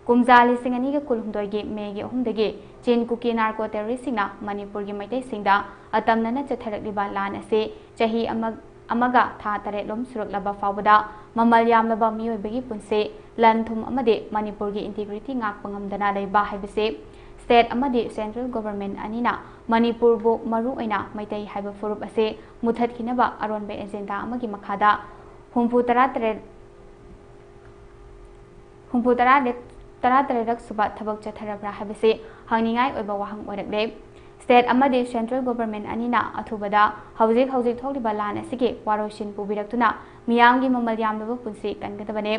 ꯀꯨꯝꯖꯥ ꯂꯤꯁꯤꯡ ꯑꯅꯤꯒ ꯀꯨꯟꯍꯨꯝꯗꯣꯏꯒꯤ ꯃꯦꯒꯤ ꯑꯍꯨꯝꯗꯒꯤ ꯆꯤꯟ ꯀꯨꯀꯤ narco terroristꯁꯤꯡꯅ ꯃꯅꯤꯄꯨꯔꯒꯤ ꯃꯩꯇꯩꯁꯤꯡꯗ ꯑꯇꯝꯅꯅ ꯆꯠꯊꯔꯛꯂꯤꯕ ꯂꯥꯟ ꯑꯁꯤ ꯆꯍꯤ ꯑꯃ, ꯑꯃꯒ ꯊꯥ ꯇꯔꯦꯠ ꯂꯣꯝ ꯁꯨꯔꯛꯂꯕ ꯐꯥꯎꯕꯗ ꯃꯃꯜ ꯌꯥꯝꯂꯕ ꯃꯤꯑꯣꯏꯕꯒꯤ ꯄꯨꯟꯁꯤ, ꯂꯟ ꯊꯨꯝ ꯑꯃꯗꯤ ꯃꯅꯤꯄꯨꯔꯒꯤ integrity ꯉꯥꯛꯄ ꯉꯝꯗꯅ ꯂꯩꯕ ꯍꯥꯏꯕꯁꯤ state ꯑꯃꯗꯤ central government ꯑꯅꯤꯅ ꯃꯅꯤꯄꯨꯔꯕꯨ, ꯃꯔꯨ ꯑꯣꯏꯅ ꯃꯩꯇꯩ ꯍꯥꯏꯕ ꯐꯨꯔꯨꯞ ꯑꯁꯤ ꯃꯨꯊꯠꯈꯤꯅꯕ ꯑꯔꯣꯟꯕ agenda ꯑꯃꯒꯤ ꯃꯈꯥꯗ ꯍꯨꯝꯐꯨ ꯇꯔꯥ ꯇꯔꯦꯠ ꯍꯨꯝꯐꯨ ꯇꯔꯥ ꯇꯔꯥ ꯇꯔꯦꯠ ꯁꯨꯕ ꯊꯕꯛ ꯆꯠꯊꯔꯕ꯭ꯔꯥ ꯍꯥꯏꯕꯁꯤ ꯍꯪꯅꯤꯡꯉꯥꯏ ꯑꯣꯏꯕ ꯋꯥꯍꯪ ꯑꯣꯏꯔꯛꯂꯦ꯫ State ꯑꯃꯗꯤ central government ꯑꯅꯤꯅ ꯑꯊꯨꯕꯗ ꯍꯧꯖꯤꯛ ꯍꯧꯖꯤꯛ ꯊꯣꯛꯂꯤꯕ ꯂꯥꯟ ꯑꯁꯤꯒꯤ ꯋꯥꯔꯣꯏꯁꯤꯟ ꯄꯨꯕꯤꯔꯛꯇꯨꯅ ꯃꯤꯌꯥꯝꯒꯤ ꯃꯃꯜ ꯌꯥꯝꯂꯕ ꯄꯨꯟꯁꯤ ꯀꯟꯒꯗꯕꯅꯤ꯫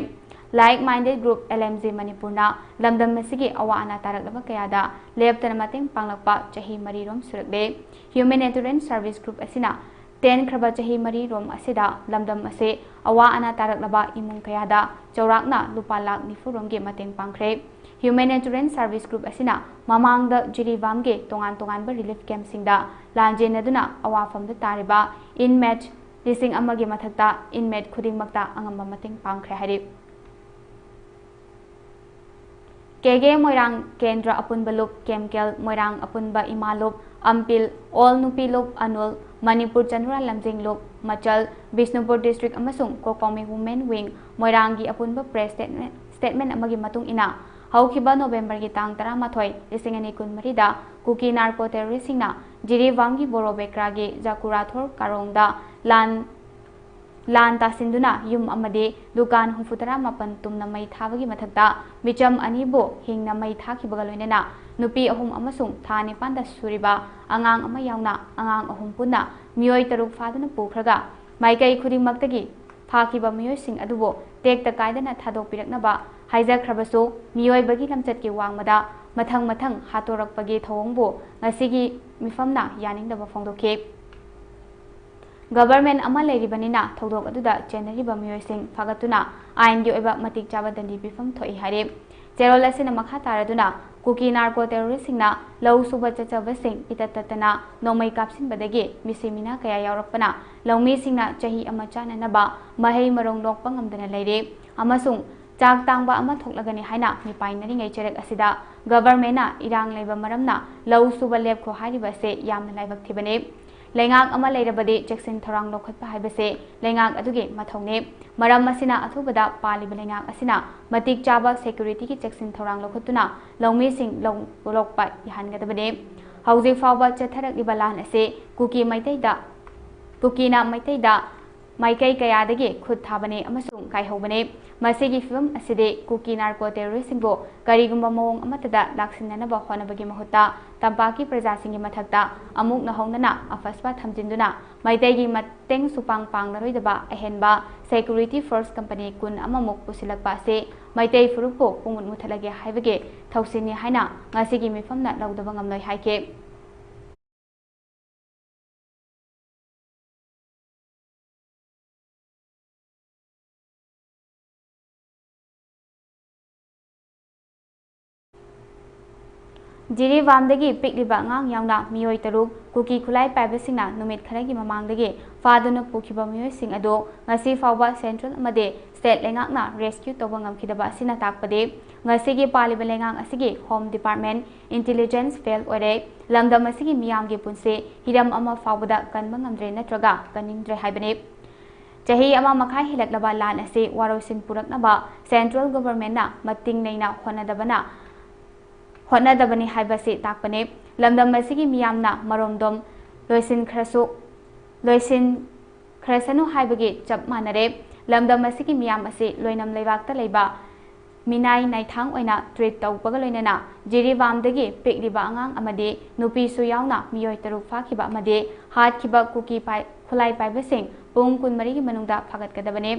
Like minded group L M G ꯃꯅꯤꯄꯨꯔꯅ ꯂꯝꯗꯝ ꯑꯁꯤꯒꯤ ꯑꯋꯥ ꯑꯅꯥ ꯇꯥꯔꯛꯂꯕ ꯀꯌꯥꯗ ꯂꯦꯞꯇꯅ ꯃꯇꯦꯡ ꯄꯥꯡꯂꯛꯄ ꯆꯍꯤ ꯃꯔꯤꯔꯣꯝ ꯁꯨꯔꯛꯂꯦ꯫ Humanitarian Service Group ꯑꯁꯤꯅ ꯇꯦꯟꯈ꯭ꯔꯕ ꯆꯍꯤ ꯃꯔꯤꯔꯣꯝ ꯑꯁꯤꯗ ꯂꯝꯗꯝ ꯑꯁꯤ ꯑꯋꯥ ꯑꯅꯥ ꯇꯥꯔꯛꯂꯕ ꯏꯃꯨꯡ ꯀꯌꯥꯗ ꯆꯥꯎꯔꯥꯛꯅ ꯂꯨꯄꯥ ꯂꯥꯈ ꯅꯤꯐꯨ ꯔꯣꯝꯒꯤ ꯃꯇꯦꯡ ꯄꯥꯡꯈ꯭ꯔꯦ꯫ Humanitarian Service Group ꯑꯁꯤꯅ ꯃꯃꯥꯡꯗ ꯖꯤꯔꯤꯕꯥꯝꯒꯤ ꯇꯣꯉꯥꯟ ꯇꯣꯉꯥꯟꯕ relief camp ꯁꯤꯡꯗ ꯂꯥꯟꯖꯦꯟꯅꯗꯨꯅ ꯑꯋꯥꯐꯝꯗ ꯇꯥꯔꯤꯕ inmate ꯂꯤꯁꯤꯡ ꯑꯃꯒꯤ ꯃꯊꯛꯇ inmate ꯈꯨꯗꯤꯡꯃꯛꯇ ꯑꯉꯝꯕ ꯃꯇꯦꯡ ꯄꯥꯡꯈ꯭ꯔꯦ ꯍꯥꯏꯔꯤ꯫ ꯀꯦꯒꯦ ꯃꯣꯏꯔꯥꯡ ꯀꯦꯟꯗ꯭ꯔ ꯑꯄꯨꯟꯕ ꯂꯨꯞ, ꯀꯦꯝꯀꯦꯜ ꯃꯣꯏꯔꯥꯡ ꯑꯄꯨꯟꯕ ꯏꯃꯥ ꯂꯨꯞ, ꯑꯝꯄꯤꯜ, ꯑꯣꯜ ꯅꯨꯄꯤ ꯂꯨꯞ, ꯑꯅꯨꯜ, ꯃꯅꯤꯄꯨꯔ ꯆꯅꯨꯔꯥ ꯂꯝꯖꯤꯡ ꯂꯨꯞ, ꯃꯆꯜ, ꯕꯤꯁꯅꯨꯄꯨꯔ district ꯑꯃꯁꯨꯡ ꯀꯣꯀꯣꯃꯤ women wing ꯃꯣꯏꯔꯥꯡꯒꯤ ꯑꯄꯨꯟꯕ press statement, statement ꯑꯃꯒꯤ ꯃꯇꯨꯡ ꯏꯟꯅ, ꯍꯧꯈꯤꯕ ꯅꯣꯕꯦꯝꯕꯔꯒꯤ ꯇꯥꯡ ꯇꯔꯥꯃꯥꯊꯣꯏ, ꯂꯤꯁꯤꯡ ꯑꯅꯤ ꯀꯨꯟꯃꯔꯤꯗ ꯀꯨꯀꯤ narco terrorist ꯁꯤꯡꯅ ꯖꯤꯔꯤꯕꯥꯝꯒꯤ ꯕꯣꯔꯣ ꯕꯦꯀ꯭ꯔꯥꯒꯤ ꯖꯀꯨꯔꯥꯊꯣꯔ ꯀꯥꯔꯣꯡꯗ ꯂꯥꯟ ꯂꯥꯟ ꯇꯥꯁꯤꯟꯗꯨꯅ ꯌꯨꯝ ꯑꯃꯗꯤ ꯗꯨꯀꯥꯟ ꯍꯨꯝꯐꯨꯇꯔꯥ ꯃꯥꯄꯟ ꯇꯨꯝꯅ ꯃꯩ ꯊꯥꯕꯒꯤ ꯃꯊꯛꯇ ꯃꯤꯆꯝ ꯑꯅꯤꯕꯨ ꯍꯤꯡꯅ ꯃꯩ ꯊꯥꯈꯤꯕꯒ ꯂꯣꯏꯅꯅ ꯅꯨꯄꯤ ꯑꯍꯨꯝ ꯑꯃꯁꯨꯡ ꯊꯥ ꯅꯤꯄꯥꯟꯗ ꯁꯨꯔꯤꯕ ꯑꯉꯥꯡ ꯑꯃ ꯌꯥꯎꯅ ꯑꯉꯥꯡ ꯑꯍꯨꯝ ꯄꯨꯟꯅ ꯃꯤꯑꯣꯏ ꯇꯔꯨꯛ ꯐꯥꯗꯨꯅ ꯄꯨꯈ꯭ꯔꯒ ꯃꯥꯏꯀꯩ ꯈꯨꯗꯤꯡꯃꯛꯇꯒꯤ ꯐꯥꯈꯤꯕ ꯃꯤꯑꯣꯏꯁꯤꯡ ꯑꯗꯨꯕꯨ ꯇꯦꯛꯇ ꯀꯥꯏꯗꯅ ꯊꯥꯗꯣꯛꯄꯤꯔꯛꯅꯕ ꯍꯥꯏꯖꯈ꯭ꯔꯕꯁꯨ, ꯃꯤꯑꯣꯏꯕꯒꯤ ꯂꯝꯆꯠꯀꯤ ꯋꯥꯡꯃꯗ ꯃꯊꯪ ꯃꯊꯪ ꯍꯥꯠꯇꯣꯔꯛꯄꯒꯤ ꯊꯧꯑꯣꯡꯕꯨ ꯉꯁꯤꯒꯤ ꯃꯤꯐꯝꯅ ꯌꯥꯅꯤꯡꯗꯕ ꯐꯣꯡꯗꯣꯛꯈꯤ꯫ Government ꯑꯃ ꯂꯩꯔꯤꯕꯅꯤꯅ ꯊꯧꯗꯣꯛ ꯑꯗꯨꯗ ꯆꯦꯟꯅꯔꯤꯕ ꯃꯤꯑꯣꯏꯁꯤꯡ ꯐꯥꯒꯠꯇꯨꯅ ꯑꯥꯏꯟꯒꯤ ꯑꯣꯏꯕ ꯃꯇꯤꯛ ꯆꯥꯕ ꯗꯟꯗꯤ ꯄꯤꯐꯝ ꯊꯣꯛꯏ ꯍꯥꯏꯔꯤ꯫ ꯆꯦꯔꯣꯜ ꯑꯁꯤꯅ ꯃꯈꯥ ꯇꯥꯔꯗꯨꯅ ꯀꯨꯀꯤ narco terrorist ꯁꯤꯡꯅ ꯂꯧ ꯁꯨꯕ ꯆꯠꯆꯕꯁꯤꯡ ꯏꯇꯠ ꯇꯠꯇꯅ ꯅꯣꯡꯃꯩ ꯀꯥꯞꯁꯤꯟꯕꯗꯒꯤ ꯃꯤꯁꯤ ꯃꯤꯅꯥ ꯀꯌꯥ ꯌꯥꯎꯔꯛꯄꯅ ꯂꯧꯃꯤꯁꯤꯡꯅ ꯆꯍꯤ ꯑꯃ ꯆꯥꯅꯅꯕ ꯃꯍꯩ ꯃꯔꯣꯡ ꯂꯣꯛꯄ ꯉꯝꯗꯅ ꯂꯩꯔꯤ ꯑꯃꯁꯨꯡ ꯆꯥꯛ ꯇꯥꯡꯕ ꯑꯃ ꯊꯣꯛꯂꯒꯅꯤ ꯍꯥꯏꯅ ꯃꯤꯄꯥꯏꯅꯔꯤꯉꯩ ꯆꯩꯔꯛ ꯑꯁꯤꯗ government ꯅ ꯏꯔꯥꯡ ꯂꯩꯕ ꯃꯔꯝꯅ ꯂꯧ ꯁꯨꯕ ꯂꯦꯞꯈꯣ ꯍꯥꯏꯔꯤꯕ ꯑꯁꯤ ꯌꯥꯝꯅ ꯂꯥꯏꯕꯛ ꯊꯤꯕꯅꯤ꯫ ꯂꯩꯉꯥꯛ ꯑꯃ ꯂꯩꯔꯕꯗꯤ ꯆꯦꯛꯁꯤꯟ ꯊꯧꯔꯥꯡ ꯂꯧꯈꯠꯄ ꯍꯥꯏꯕꯁꯤ ꯂꯩꯉꯥꯛ ꯑꯗꯨꯒꯤ ꯃꯊꯧꯅꯤ꯫ ꯃꯔꯝ ꯑꯁꯤꯅ, ꯑꯊꯨꯕꯗ ꯄꯥꯜꯂꯤꯕ ꯂꯩꯉꯥꯛ ꯑꯁꯤꯅ ꯃꯇꯤꯛ ꯆꯥꯕ ꯁꯦꯀ꯭ꯌꯨꯔꯤꯇꯤꯒꯤ ꯆꯦꯛꯁꯤꯟ ꯊꯧꯔꯥꯡ ꯂꯧꯈꯠꯇꯨꯅ ꯂꯧꯃꯤꯁꯤꯡ ꯂꯧ ꯂꯣꯛꯄ ꯌꯥꯍꯟꯒꯗꯕꯅꯤ꯫ ꯍꯧꯖꯤꯛ ꯐꯥꯎꯕ ꯆꯠꯊꯔꯛꯂꯤꯕ ꯂꯥꯟ ꯑꯁꯤ ꯀꯨꯀꯤ ꯃꯩꯇꯩꯗ, ꯀꯨꯀꯤꯅ ꯃꯩꯇꯩꯗ ꯃꯥꯏꯀꯩ ꯀꯌꯥꯗꯒꯤ ꯈꯨꯠ ꯊꯥꯕꯅꯤ ꯑꯃꯁꯨꯡ ꯀꯥꯏꯍꯧꯕꯅꯤ꯫ ꯃꯁꯤꯒꯤ ꯐꯤꯚꯝ ꯑꯁꯤꯗꯤ ꯀꯨꯀꯤ ꯅꯥꯔꯀꯣ ꯇꯦꯔꯣꯔꯤꯁꯁꯤꯡꯕꯨ ꯀꯔꯤꯒꯨꯝꯕ ꯃꯑꯣꯡ ꯑꯃꯠꯇꯗ ꯂꯥꯛꯁꯤꯟꯅꯅꯕ ꯍꯣꯠꯅꯕꯒꯤ ꯃꯍꯨꯠꯇ ꯇꯝꯄꯥꯛꯀꯤ ꯄ꯭ꯔꯖꯥꯁꯤꯡꯒꯤ ꯃꯊꯛꯇ ꯑꯃꯨꯛ ꯅꯧꯍꯧꯅꯅ ꯑꯐꯁꯄ ꯊꯝꯖꯤꯟꯗꯨꯅ ꯃꯩꯇꯩꯒꯤ ꯃꯇꯦꯡ ꯁꯨꯄꯥꯡ ꯄꯥꯡꯂꯔꯣꯏꯗꯕ ꯑꯍꯦꯟꯕ ꯁꯦꯀ꯭ꯌꯨꯔꯤꯇꯤ ꯐꯣꯔꯁ ꯀꯝꯄꯅꯤ ꯀꯨꯟ ꯑꯃꯃꯨꯛ ꯄꯨꯁꯤꯜꯂꯛꯄ ꯑꯁꯤ ꯃꯩꯇꯩ ꯐꯨꯔꯨꯞꯄꯨ ꯄꯨꯡꯃꯨꯠ ꯃꯨꯊꯠꯂꯒꯦ ꯍꯥꯏꯕꯒꯤ ꯊꯧꯁꯤꯟꯅꯤ ꯍꯥꯏꯅ ꯉꯁꯤꯒꯤ ꯃꯤꯐꯝꯅ ꯂꯧꯗꯕ ꯉꯝꯂꯣꯏ ꯍꯥꯏꯈꯤ꯫ ꯖꯤꯔꯤꯕꯥꯝꯗꯒꯤ ꯄꯤꯛꯂꯤꯕ ꯑꯉꯥꯡ ꯌꯥꯎꯅ ꯃꯤꯑꯣꯏ ꯇꯔꯨꯛ ꯀꯨꯀꯤ ꯈꯨꯠꯂꯥꯏ ꯄꯥꯏꯕꯁꯤꯡꯅ ꯅꯨꯃꯤꯠ ꯈꯔꯒꯤ ꯃꯃꯥꯡꯗꯒꯤ ꯐꯥꯗꯨꯅ ꯄꯨꯈꯤꯕ ꯃꯤꯑꯣꯏꯁꯤꯡ ꯑꯗꯨ ꯉꯁꯤ ꯐꯥꯎꯕ ꯁꯦꯟꯇ꯭ꯔꯦꯜ ꯑꯃꯗꯤ ꯁ꯭ꯇꯦꯠ ꯂꯩꯉꯥꯛꯅ ꯔꯦꯁꯀ꯭ꯌꯨ ꯇꯧꯕ ꯉꯝꯈꯤꯗꯕ ꯑꯁꯤꯅ ꯇꯥꯛꯄꯗꯤ ꯉꯁꯤꯒꯤ ꯄꯥꯜꯂꯤꯕ ꯂꯩꯉꯥꯛ ꯑꯁꯤꯒꯤ ꯍꯣꯝ ꯗꯤꯄꯥꯔꯠꯃꯦꯟ ꯏꯟꯇꯦꯂꯤꯖꯦꯟꯁ ꯐꯦꯜ ꯑꯣꯏꯔꯦ꯫ ꯂꯝꯗꯝ ꯑꯁꯤꯒꯤ ꯃꯤꯌꯥꯝꯒꯤ ꯄꯨꯟꯁꯤ ꯍꯤꯔꯝ ꯑꯃ ꯐꯥꯎꯕꯗ ꯀꯟꯕ ꯉꯝꯗ꯭ꯔꯦ ꯅꯠꯇ꯭ꯔꯒ ꯀꯟꯅꯤꯡꯗ꯭ꯔꯦ ꯍꯥꯏꯕꯅꯤ꯫ ꯆꯍꯤ ꯑꯃ ꯃꯈꯥꯏ ꯍꯦꯜꯂꯛꯂꯕ ꯂꯥꯟ ꯑꯁꯤ ꯋꯥꯔꯣꯏꯁꯤꯟ ꯄꯨꯔꯛꯅꯕ ꯁꯦꯟꯇ꯭ꯔꯦꯜ ꯒꯣꯚꯔꯟꯃꯦꯟꯠꯅ ꯃꯇꯤꯡ ꯂꯩꯅ ꯍꯣꯠꯅꯗꯕꯅ, ꯍꯣꯠꯅꯗꯕꯅꯤ ꯍꯥꯏꯕꯁꯤ ꯇꯥꯛꯄꯅꯤ꯫ ꯂꯝꯗꯝ ꯑꯁꯤꯒꯤ ꯃꯤꯌꯥꯝꯅ ꯃꯔꯣꯝꯗꯣꯝ ꯂꯣꯏꯁꯤꯟꯈ꯭ꯔꯁꯨ, ꯂꯣꯏꯁꯤꯟꯈ꯭ꯔꯁꯅꯨ ꯍꯥꯏꯕꯒꯤ ꯆꯞ ꯃꯥꯟꯅꯔꯦ꯫ ꯂꯝꯗꯝ ꯑꯁꯤꯒꯤ ꯃꯤꯌꯥꯝ ꯑꯁꯤ ꯂꯣꯏꯅꯝ ꯂꯩꯕꯥꯛꯇ ꯂꯩꯕ ꯃꯤꯅꯥꯏ ꯅꯥꯏꯊꯥꯡ ꯑꯣꯏꯅ ꯇ꯭ꯔꯤꯠ ꯇꯧꯕꯒ ꯂꯣꯏꯅꯅ ꯖꯤꯔꯤꯕꯥꯝꯗꯒꯤ ꯄꯤꯛꯂꯤꯕ ꯑꯉꯥꯡ ꯑꯃꯗꯤ ꯅꯨꯄꯤꯁꯨ ꯌꯥꯎꯅ ꯃꯤꯑꯣꯏ ꯇꯔꯨꯛ ꯐꯥꯈꯤꯕ ꯑꯃꯗꯤ ꯍꯥꯠꯈꯤꯕ ꯀꯨꯀꯤ ꯄꯥꯏ-, ꯈꯨꯠꯂꯥꯏ ꯄꯥꯏꯕꯁꯤꯡ ꯄꯨꯡ ꯀꯨꯟꯃꯔꯤꯒꯤ ꯃꯅꯨꯡꯗ ꯐꯥꯒꯠꯀꯗꯕꯅꯤ꯫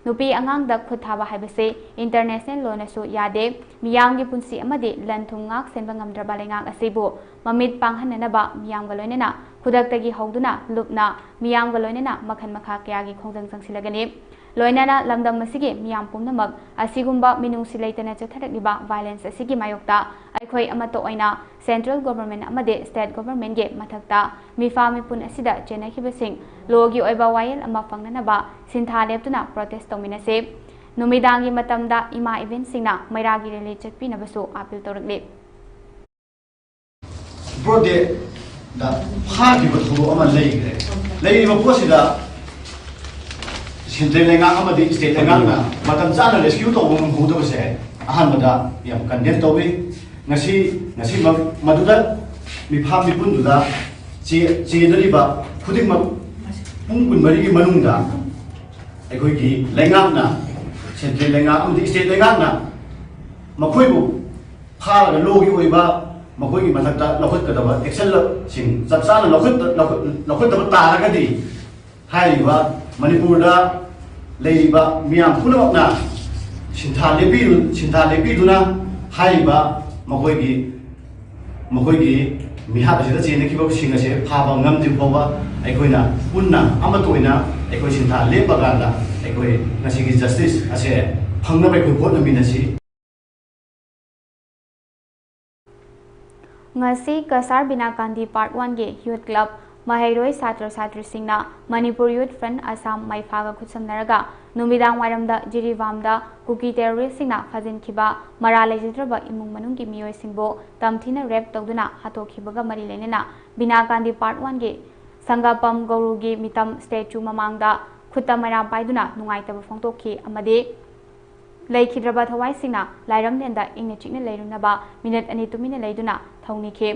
ꯅꯨꯄꯤ ꯑꯉꯥꯡꯗ ꯈꯨꯠ ꯊꯥꯕ ꯍꯥꯏꯕꯁꯤ ꯏꯟꯇꯔꯅꯦꯁꯅꯦꯜ ꯂꯣꯅꯁꯨ ꯌꯥꯗꯦ꯫ ꯃꯤꯌꯥꯝꯒꯤ ꯄꯨꯟꯁꯤ ꯑꯃꯗꯤ ꯂꯟ ꯊꯨꯝ ꯉꯥꯛ ꯁꯦꯟꯕ ꯉꯝꯗ꯭ꯔꯕ ꯂꯩꯉꯥꯛ ꯑꯁꯤꯕꯨ ꯃꯃꯤꯠ ꯄꯥꯡꯍꯟꯅꯅꯕ ꯃꯤꯌꯥꯝꯒ ꯂꯣꯏꯅꯅ ꯈꯨꯗꯛꯇꯒꯤ ꯍꯧꯗꯨꯅ ꯂꯨꯞꯅ ꯃꯤꯌꯥꯝꯒ ꯂꯣꯏꯅꯅ ꯃꯈꯜ ꯃꯈꯥ ꯀꯌꯥꯒꯤ ꯈꯣꯡꯖꯪ ꯆꯪꯁꯤꯜꯂꯒꯅꯤ꯫ ꯂꯣꯏꯅꯅ ꯂꯝꯗꯝ ꯑꯁꯤꯒꯤ ꯃꯤꯌꯥꯝ ꯄꯨꯝꯅꯃꯛ ꯑꯁꯤꯒꯨꯝꯕ ꯃꯤꯅꯨꯡꯁꯤ ꯂꯩꯇꯅ ꯆꯠꯊꯔꯛꯂꯤꯕ ꯚꯥꯏꯂꯦꯟꯁ ꯑꯁꯤꯒꯤ ꯃꯥꯌꯣꯛꯇ ꯑꯩꯈꯣꯏ ꯑꯃꯠꯇ ꯑꯣꯏꯅ ꯁꯦꯟꯇ꯭ꯔꯦꯜ ꯒꯣꯚꯔꯟꯃꯦꯟꯠ ꯑꯃꯗꯤ ꯁ꯭ꯇꯦꯠ ꯒꯣꯚꯔꯟꯃꯦꯟꯠꯀꯤ ꯃꯊꯛꯇ ꯃꯤꯐꯥ ꯃꯤꯄꯨꯟ ꯑꯁꯤꯗ ꯆꯦꯟꯅꯈꯤꯕꯁꯤꯡ ꯂꯣꯒꯤ ꯑꯣꯏꯕ ꯋꯥꯌꯦꯜ ꯑꯃ ꯐꯪꯅꯅꯕ ꯁꯤꯟꯊꯥ ꯂꯦꯞꯇꯨꯅ ꯄ꯭ꯔꯣꯇꯦꯁ ꯇꯧꯃꯤꯟꯅꯁꯤ꯫ ꯅꯨꯃꯤꯗꯥꯡꯒꯤ ꯃꯇꯝꯗ ꯏꯃꯥ ꯏꯕꯦꯟꯁꯤꯡꯅ ꯃꯩꯔꯥꯒꯤ ꯔꯦꯂꯤ ꯆꯠꯄꯤꯅꯕꯁꯨ ꯑꯥꯄꯤꯜ ꯇꯧꯔꯛꯂꯤ꯫ Broad day ꯗ ꯐꯥꯈꯤꯕ ꯊꯧꯗꯣꯛ ꯑꯃ ꯂꯩꯈ꯭ꯔꯦ꯫ ꯂꯩꯔꯤꯕ ꯄꯣꯠꯁꯤꯗ ꯁꯦꯟꯇ꯭ꯔꯦꯜ ꯂꯩꯉꯥꯛ ꯑꯃꯗꯤ ꯁ꯭ꯇꯦꯠ ꯂꯩꯉꯥꯛꯅ ꯃꯇꯝ ꯆꯥꯅ ꯔꯦꯁꯀ꯭ꯌꯨ ꯇꯧꯕ ꯉꯝꯍꯧꯗꯕꯁꯦ ꯑꯍꯥꯟꯕꯗ ꯌꯥꯝ ꯀꯟꯗꯦꯝ ꯇꯧꯏ꯫ ꯉꯁꯤ, ꯉꯁꯤꯃꯛ ꯃꯗꯨꯗ ꯃꯤꯐꯥ ꯃꯤꯄꯨꯟꯗꯨꯗ ꯆꯦ-, ꯆꯦꯟꯅꯔꯤꯕ ꯈꯨꯗꯤꯡꯃꯛ ꯄꯨꯡ ꯀꯨꯟꯃꯔꯤꯒꯤ ꯃꯅꯨꯡꯗ ꯑꯩꯈꯣꯏꯒꯤ ꯂꯩꯉꯥꯛꯅ, ꯁꯦꯟꯇ꯭ꯔꯦꯜ ꯂꯩꯉꯥꯛ ꯑꯃꯗꯤ ꯁ꯭ꯇꯦꯠ ꯂꯩꯉꯥꯛꯅ ꯃꯈꯣꯏꯕꯨ ꯐꯥꯔꯒ ꯂꯣꯒꯤ ꯑꯣꯏꯕ ꯃꯈꯣꯏꯒꯤ ꯃꯊꯛꯇ ꯂꯧꯈꯠꯀꯗꯕ ꯑꯦꯛꯁꯟꯁꯤꯡ ꯆꯞ ꯆꯥꯅ ꯂꯧꯈꯠ-, ꯂꯧꯈꯠ-, ꯂꯧꯈꯠꯇꯕ ꯇꯥꯔꯒꯗꯤ, ꯍꯥꯏꯔꯤꯕ ꯃꯅꯤꯄꯨꯔꯗ ꯂꯩꯔꯤꯕ ꯃꯤꯌꯥꯝ ꯄꯨꯝꯅꯃꯛꯅ ꯁꯤꯟꯊꯥ ꯂꯦꯞꯄꯤꯗꯨ-, ꯁꯤꯟꯊꯥ ꯂꯦꯞꯄꯤꯗꯨꯅ ꯍꯥꯏꯔꯤꯕ ꯃꯈꯣꯏꯒꯤ, ꯃꯈꯣꯏꯒꯤ ꯃꯤꯍꯥꯠ ꯑꯁꯤꯗ ꯆꯦꯟꯅꯈꯤꯕꯁꯤꯡ ꯑꯁꯤ ꯐꯥꯕ ꯉꯝꯗ꯭ꯔꯤ ꯐꯥꯎꯕ ꯑꯩꯈꯣꯏꯅ ꯄꯨꯟꯅ ꯑꯃꯠꯇ ꯑꯣꯏꯅ ꯑꯩꯈꯣꯏ ꯁꯤꯟꯊꯥ ꯂꯦꯞꯄ ꯀꯥꯟꯗ ꯑꯩꯈꯣꯏ ꯉꯁꯤꯒꯤ ꯖꯁꯇꯤꯁ ꯑꯁꯦ ꯐꯪꯅꯕ ꯑꯩꯈꯣꯏ ꯍꯣꯠꯅꯃꯤꯟꯅꯁꯤ꯫ ꯉꯁꯤ ꯀꯁꯥꯔ ꯕꯤꯅꯥ ꯒꯥꯟꯙꯤ ꯄꯥꯔꯠ ꯋꯥꯟꯒꯤ ꯌꯨꯠ ꯀ꯭ꯂꯕ ꯃꯍꯩꯔꯣꯏ ꯁꯥꯇ꯭ꯔ ꯁꯥꯇ꯭ꯔꯤꯁꯤꯡꯅ ꯃꯅꯤꯄꯨꯔ ꯌꯨꯠ ꯐ꯭ꯔꯟꯠ ꯑꯁꯥꯝ ꯃꯩꯐꯥꯒ ꯈꯨꯠꯁꯝꯅꯔꯒ ꯅꯨꯃꯤꯗꯥꯡ ꯋꯥꯏꯔꯝꯗ ꯖꯤꯔꯤꯕꯥꯝꯗ ꯀꯨꯀꯤ ꯇꯦꯔꯣꯔꯤꯁꯁꯤꯡꯅ ꯐꯥꯖꯤꯟꯈꯤꯕ ꯃꯔꯥꯜ ꯂꯩꯖꯗ꯭ꯔꯕ ꯏꯃꯨꯡ ꯃꯅꯨꯡꯒꯤ ꯃꯤꯑꯣꯏꯁꯤꯡꯕꯨ ꯇꯝꯊꯤꯅ ꯔꯦꯞ ꯇꯧꯗꯨꯅ ꯍꯥꯠꯇꯣꯛꯈꯤꯕꯒ ꯃꯔꯤ ꯂꯩꯅꯅ ꯕꯤꯅꯥ ꯒꯥꯟꯙꯤ ꯄꯥꯔꯠ ꯋꯥꯟꯒꯤ ꯁꯪꯒꯥꯄꯝ ꯒꯧꯔꯨꯒꯤ ꯃꯤꯇꯝ ꯁ꯭ꯇꯦꯆꯨ ꯃꯃꯥꯡꯗ ꯈꯨꯠꯇ ꯃꯩꯔꯥ ꯄꯥꯏꯗꯨꯅ ꯅꯨꯡꯉꯥꯏꯇꯕ ꯐꯣꯡꯗꯣꯛꯈꯤ ꯑꯃꯗꯤ ꯂꯩꯈꯤꯗ꯭ꯔꯕ ꯊꯋꯥꯏꯁꯤꯡꯅ ꯂꯥꯏꯔꯝꯂꯦꯟꯗ ꯏꯪꯅ ꯆꯤꯛꯅ ꯂꯩꯔꯨꯅꯕ ꯃꯤꯅꯠ ꯑꯅꯤ ꯇꯨꯃꯤꯟꯅ ꯂꯩꯗꯨꯅ ꯊꯧꯅꯤꯈꯤ꯫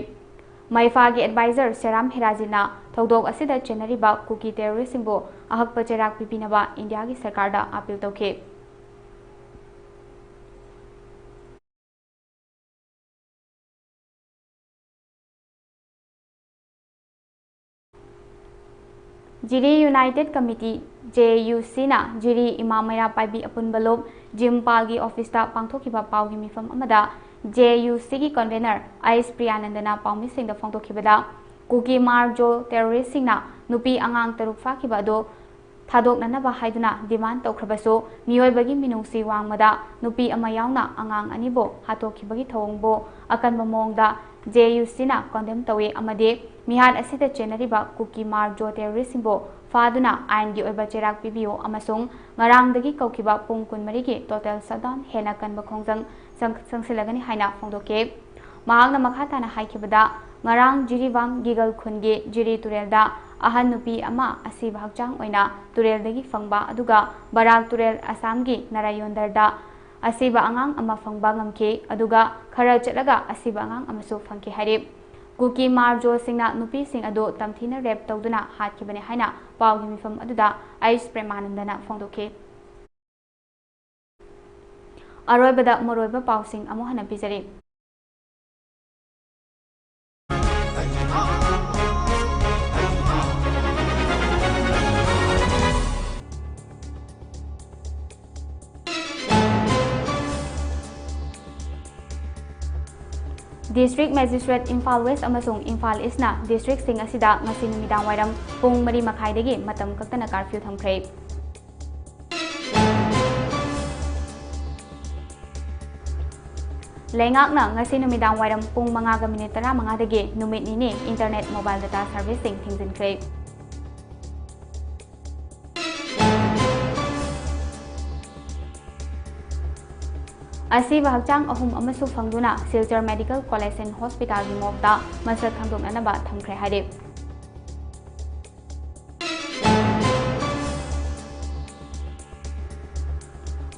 ꯃꯩꯐꯥꯒꯤ ꯑꯦꯗꯚꯥꯏꯖꯔ ꯁꯦꯔꯥꯝ ꯍꯦꯔꯥꯖꯤꯅ ꯊꯧꯗꯣꯛ ꯑꯁꯤꯗ ꯆꯦꯟꯅꯔꯤꯕ ꯀꯨꯀꯤ ꯇꯦꯔꯣꯔꯤꯁꯁꯤꯡꯕꯨ ꯑꯍꯛꯄ ꯆꯩꯔꯥꯛ ꯄꯤꯕꯤꯅꯕ ꯏꯟꯗꯤꯌꯥꯒꯤ ꯁꯔꯀꯥꯔꯗ ꯑꯥꯄꯤꯜ ꯇꯧꯈꯤ꯫ ꯖꯤꯔꯤ ꯌꯨꯅꯥꯏꯇꯦꯗ ꯀꯃꯤꯇꯤ, ꯖꯦ ꯌꯨ ꯁꯤꯅ ꯖꯤꯔꯤ ꯏꯃꯥ ꯃꯩꯔꯥ ꯄꯥꯏꯕꯤ ꯑꯄꯨꯟꯕ ꯂꯨꯞ ꯖꯤꯝꯄꯥꯜꯒꯤ ꯑꯣꯐꯤꯁꯇ ꯄꯥꯡꯊꯣꯛꯈꯤꯕ ꯄꯥꯎꯒꯤ ꯃꯤꯐꯝ ꯑꯃꯗ ꯖꯦ ꯌꯨ ꯁꯤꯒꯤ ꯀꯟꯚꯦꯅꯔ ꯑꯩꯁ ꯄ꯭ꯔꯤꯌꯥꯅꯟꯗꯅ ꯄꯥꯎꯃꯤꯁꯤꯡꯗ ꯐꯣꯡꯗꯣꯛꯈꯤꯕꯗ, ꯀꯨꯀꯤ ꯃꯥꯔꯖꯣ ꯇꯦꯔꯣꯔꯤꯁꯁꯤꯡꯅ ꯅꯨꯄꯤ ꯑꯉꯥꯡ ꯇꯔꯨꯛ ꯐꯥꯈꯤꯕ ꯑꯗꯨ ꯊꯥꯗꯣꯛꯅꯅꯕ ꯍꯥꯏꯗꯨꯅ ꯗꯤꯃꯥꯟ ꯇꯧꯈ꯭ꯔꯕꯁꯨ, ꯃꯤꯑꯣꯏꯕꯒꯤ ꯃꯤꯅꯨꯡꯁꯤ ꯋꯥꯡꯃꯗ ꯅꯨꯄꯤ ꯑꯃ ꯌꯥꯎꯅ ꯑꯉꯥꯡ ꯑꯅꯤꯕꯨ ꯍꯥꯠꯇꯣꯛꯈꯤꯕꯒꯤ ꯊꯧꯑꯣꯡꯕꯨ ꯑꯀꯟꯕ ꯃꯑꯣꯡꯗ ꯖꯦ ꯌꯨ ꯁꯤꯅ ꯀꯣꯟꯗꯦꯝ ꯇꯧꯏ ꯑꯃꯗꯤ ꯃꯤꯍꯥꯠ ꯑꯁꯤꯗ ꯆꯦꯟꯅꯔꯤꯕ ꯀꯨꯀꯤ ꯃꯥꯔꯖꯣ ꯇꯦꯔꯣꯔꯤꯁꯁꯤꯡꯕꯨ ꯐꯥꯗꯨꯅ ꯑꯥꯏꯟꯒꯤ ꯑꯣꯏꯕ ꯆꯩꯔꯥꯛ ꯄꯤꯕꯤꯌꯨ ꯑꯃꯁꯨꯡ ꯉꯔꯥꯡꯗꯒꯤ ꯀꯧꯈꯤꯕ ꯄꯨꯡ ꯀꯨꯟꯃꯔꯤꯒꯤ ꯇꯣꯇꯦꯜ ꯁꯠꯗꯥꯎꯟ ꯍꯦꯟꯅ ꯀꯟꯕ ꯈꯣꯡꯖꯪ ꯆꯪ-, ꯆꯪꯁꯤꯜꯂꯒꯅꯤ ꯍꯥꯏꯅ ꯐꯣꯡꯗꯣꯛꯈꯤ꯫ ꯃꯍꯥꯛꯅ ꯃꯈꯥ ꯇꯥꯅ ꯍꯥꯏꯈꯤꯕꯗ, ꯉꯔꯥꯡ ꯖꯤꯔꯤꯕꯥꯝ ꯒꯤꯒꯜ ꯈꯨꯟꯒꯤ ꯖꯤꯔꯤ ꯇꯨꯔꯦꯜꯗ ꯑꯍꯟ ꯅꯨꯄꯤ ꯑꯃ ꯑꯁꯤꯕ ꯍꯛꯆꯥꯡ ꯑꯣꯏꯅ ꯇꯨꯔꯦꯜꯗꯒꯤ ꯐꯪꯕ, ꯑꯗꯨꯒ ꯕꯔꯥꯛ ꯇꯨꯔꯦꯜ ꯑꯁꯥꯝꯒꯤ ꯅꯥꯔꯥꯌꯣꯟꯗꯔꯗ ꯑꯁꯤꯕ ꯑꯉꯥꯡ ꯑꯃ ꯐꯪꯕ ꯉꯝꯈꯤ, ꯑꯗꯨꯒ ꯈꯔ ꯆꯠꯂꯒ ꯑꯁꯤꯕ ꯑꯉꯥꯡ ꯑꯃꯁꯨ ꯐꯪꯈꯤ ꯍꯥꯏꯔꯤ꯫ ꯀꯨꯀꯤ ꯃꯥꯔꯖꯣꯁꯤꯡꯅ ꯅꯨꯄꯤꯁꯤꯡ ꯑꯗꯨ ꯇꯝꯊꯤꯅ ꯔꯦꯞ ꯇꯧꯗꯨꯅ ꯍꯥꯠꯈꯤꯕꯅꯤ ꯍꯥꯏꯅ ꯄꯥꯎꯒꯤ ꯃꯤꯐꯝ ꯑꯗꯨꯗ ꯑꯩꯁ ꯄ꯭ꯔꯦꯃꯥꯅꯟꯗꯅ ꯐꯣꯡꯗꯣꯛꯈꯤ꯫ ꯑꯔꯣꯏꯕꯗ ꯃꯔꯨꯑꯣꯏꯕ ꯄꯥꯎꯁꯤꯡ ꯑꯃꯨꯛ ꯍꯟꯅ ꯄꯤꯖꯔꯤ꯫ District Magistrate ꯏꯝꯐꯥꯜ ꯋꯦꯁ ꯑꯃꯁꯨꯡ ꯏꯝꯐꯥꯜ ꯏꯁꯅ districtꯁꯤꯡ ꯑꯁꯤꯗ ꯉꯁꯤ ꯅꯨꯃꯤꯗꯥꯡ ꯋꯥꯏꯔꯝ ꯄꯨꯡ ꯃꯔꯤ ꯃꯈꯥꯏꯗꯒꯤ ꯃꯇꯝ ꯀꯛꯇꯅ curfew ꯊꯝꯈ꯭ꯔꯦ꯫ ꯂꯩꯉꯥꯛꯅ ꯉꯁꯤ ꯅꯨꯃꯤꯗꯥꯡ ꯋꯥꯏꯔꯝ ꯄꯨꯡ ꯃꯉꯥꯒ ꯃꯤꯅꯤꯠ ꯇꯔꯥꯃꯉꯥꯗꯒꯤ ꯅꯨꯃꯤꯠ ꯅꯤꯅꯤ internet mobile data serviceꯁꯤꯡ ꯊꯤꯡꯖꯤꯟꯈ꯭ꯔꯦ꯫ ꯑꯁꯤꯕ ꯍꯛꯆꯥꯡ ꯑꯍꯨꯝ ꯑꯃꯁꯨ ꯐꯪꯗꯨꯅ ꯁꯤꯜꯆꯔ Medical College and Hospitalꯒꯤ morgueꯇ ꯃꯁꯛ ꯈꯪꯗꯣꯛꯅꯅꯕ ꯊꯝꯈ꯭ꯔꯦ ꯍꯥꯏꯔꯤ꯫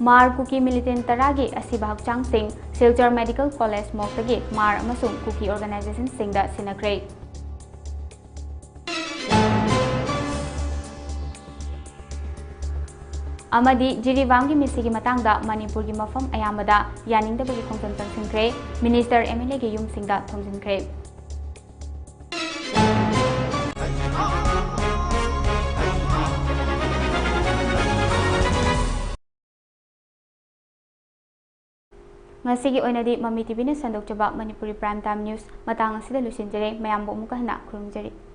ꯃꯥꯔ ꯀꯨꯀꯤ militant ꯇꯔꯥꯒꯤ ꯑꯁꯤꯕ ꯍꯛꯆꯥꯡꯁꯤꯡ ꯁꯤꯜꯆꯔ Medical College morgueꯇꯒꯤ ꯃꯥꯔ ꯑꯃꯁꯨꯡ ꯀꯨꯀꯤ organisationꯁꯤꯡꯗ ꯁꯤꯟꯅꯈ꯭ꯔꯦ꯫ ꯑꯃꯗꯤ ꯖꯤꯔꯤꯕꯥꯝꯒꯤ ꯃꯤꯁꯤꯒꯤ ꯃꯇꯥꯡꯗ ꯃꯅꯤꯄꯨꯔꯒꯤ ꯃꯐꯝ ꯑꯌꯥꯝꯕꯗ ꯌꯥꯅꯤꯡꯗꯕꯒꯤ ꯈꯣꯡꯖꯪ ꯆꯪꯁꯤꯟꯈ꯭ꯔꯦ꯫ Minister, MLAꯒꯤ ꯌꯨꯝꯁꯤꯡꯗ ꯊꯣꯝꯖꯤꯟꯈ꯭ꯔꯦ꯫ ꯉꯁꯤꯒꯤ ꯑꯣꯏꯅꯗꯤ ꯃꯃꯤ TVꯅ ꯁꯟꯗꯣꯛꯆꯕ ꯃꯅꯤꯄꯨꯔꯤ Prime Time News ꯃꯇꯥꯡ ꯑꯁꯤꯗ ꯂꯣꯏꯁꯤꯟꯖꯔꯦ꯫ ꯃꯌꯥꯝꯕꯨ ꯑꯃꯨꯛꯀ ꯍꯟꯅ ꯈꯨꯔꯨꯝꯖꯔꯤ꯫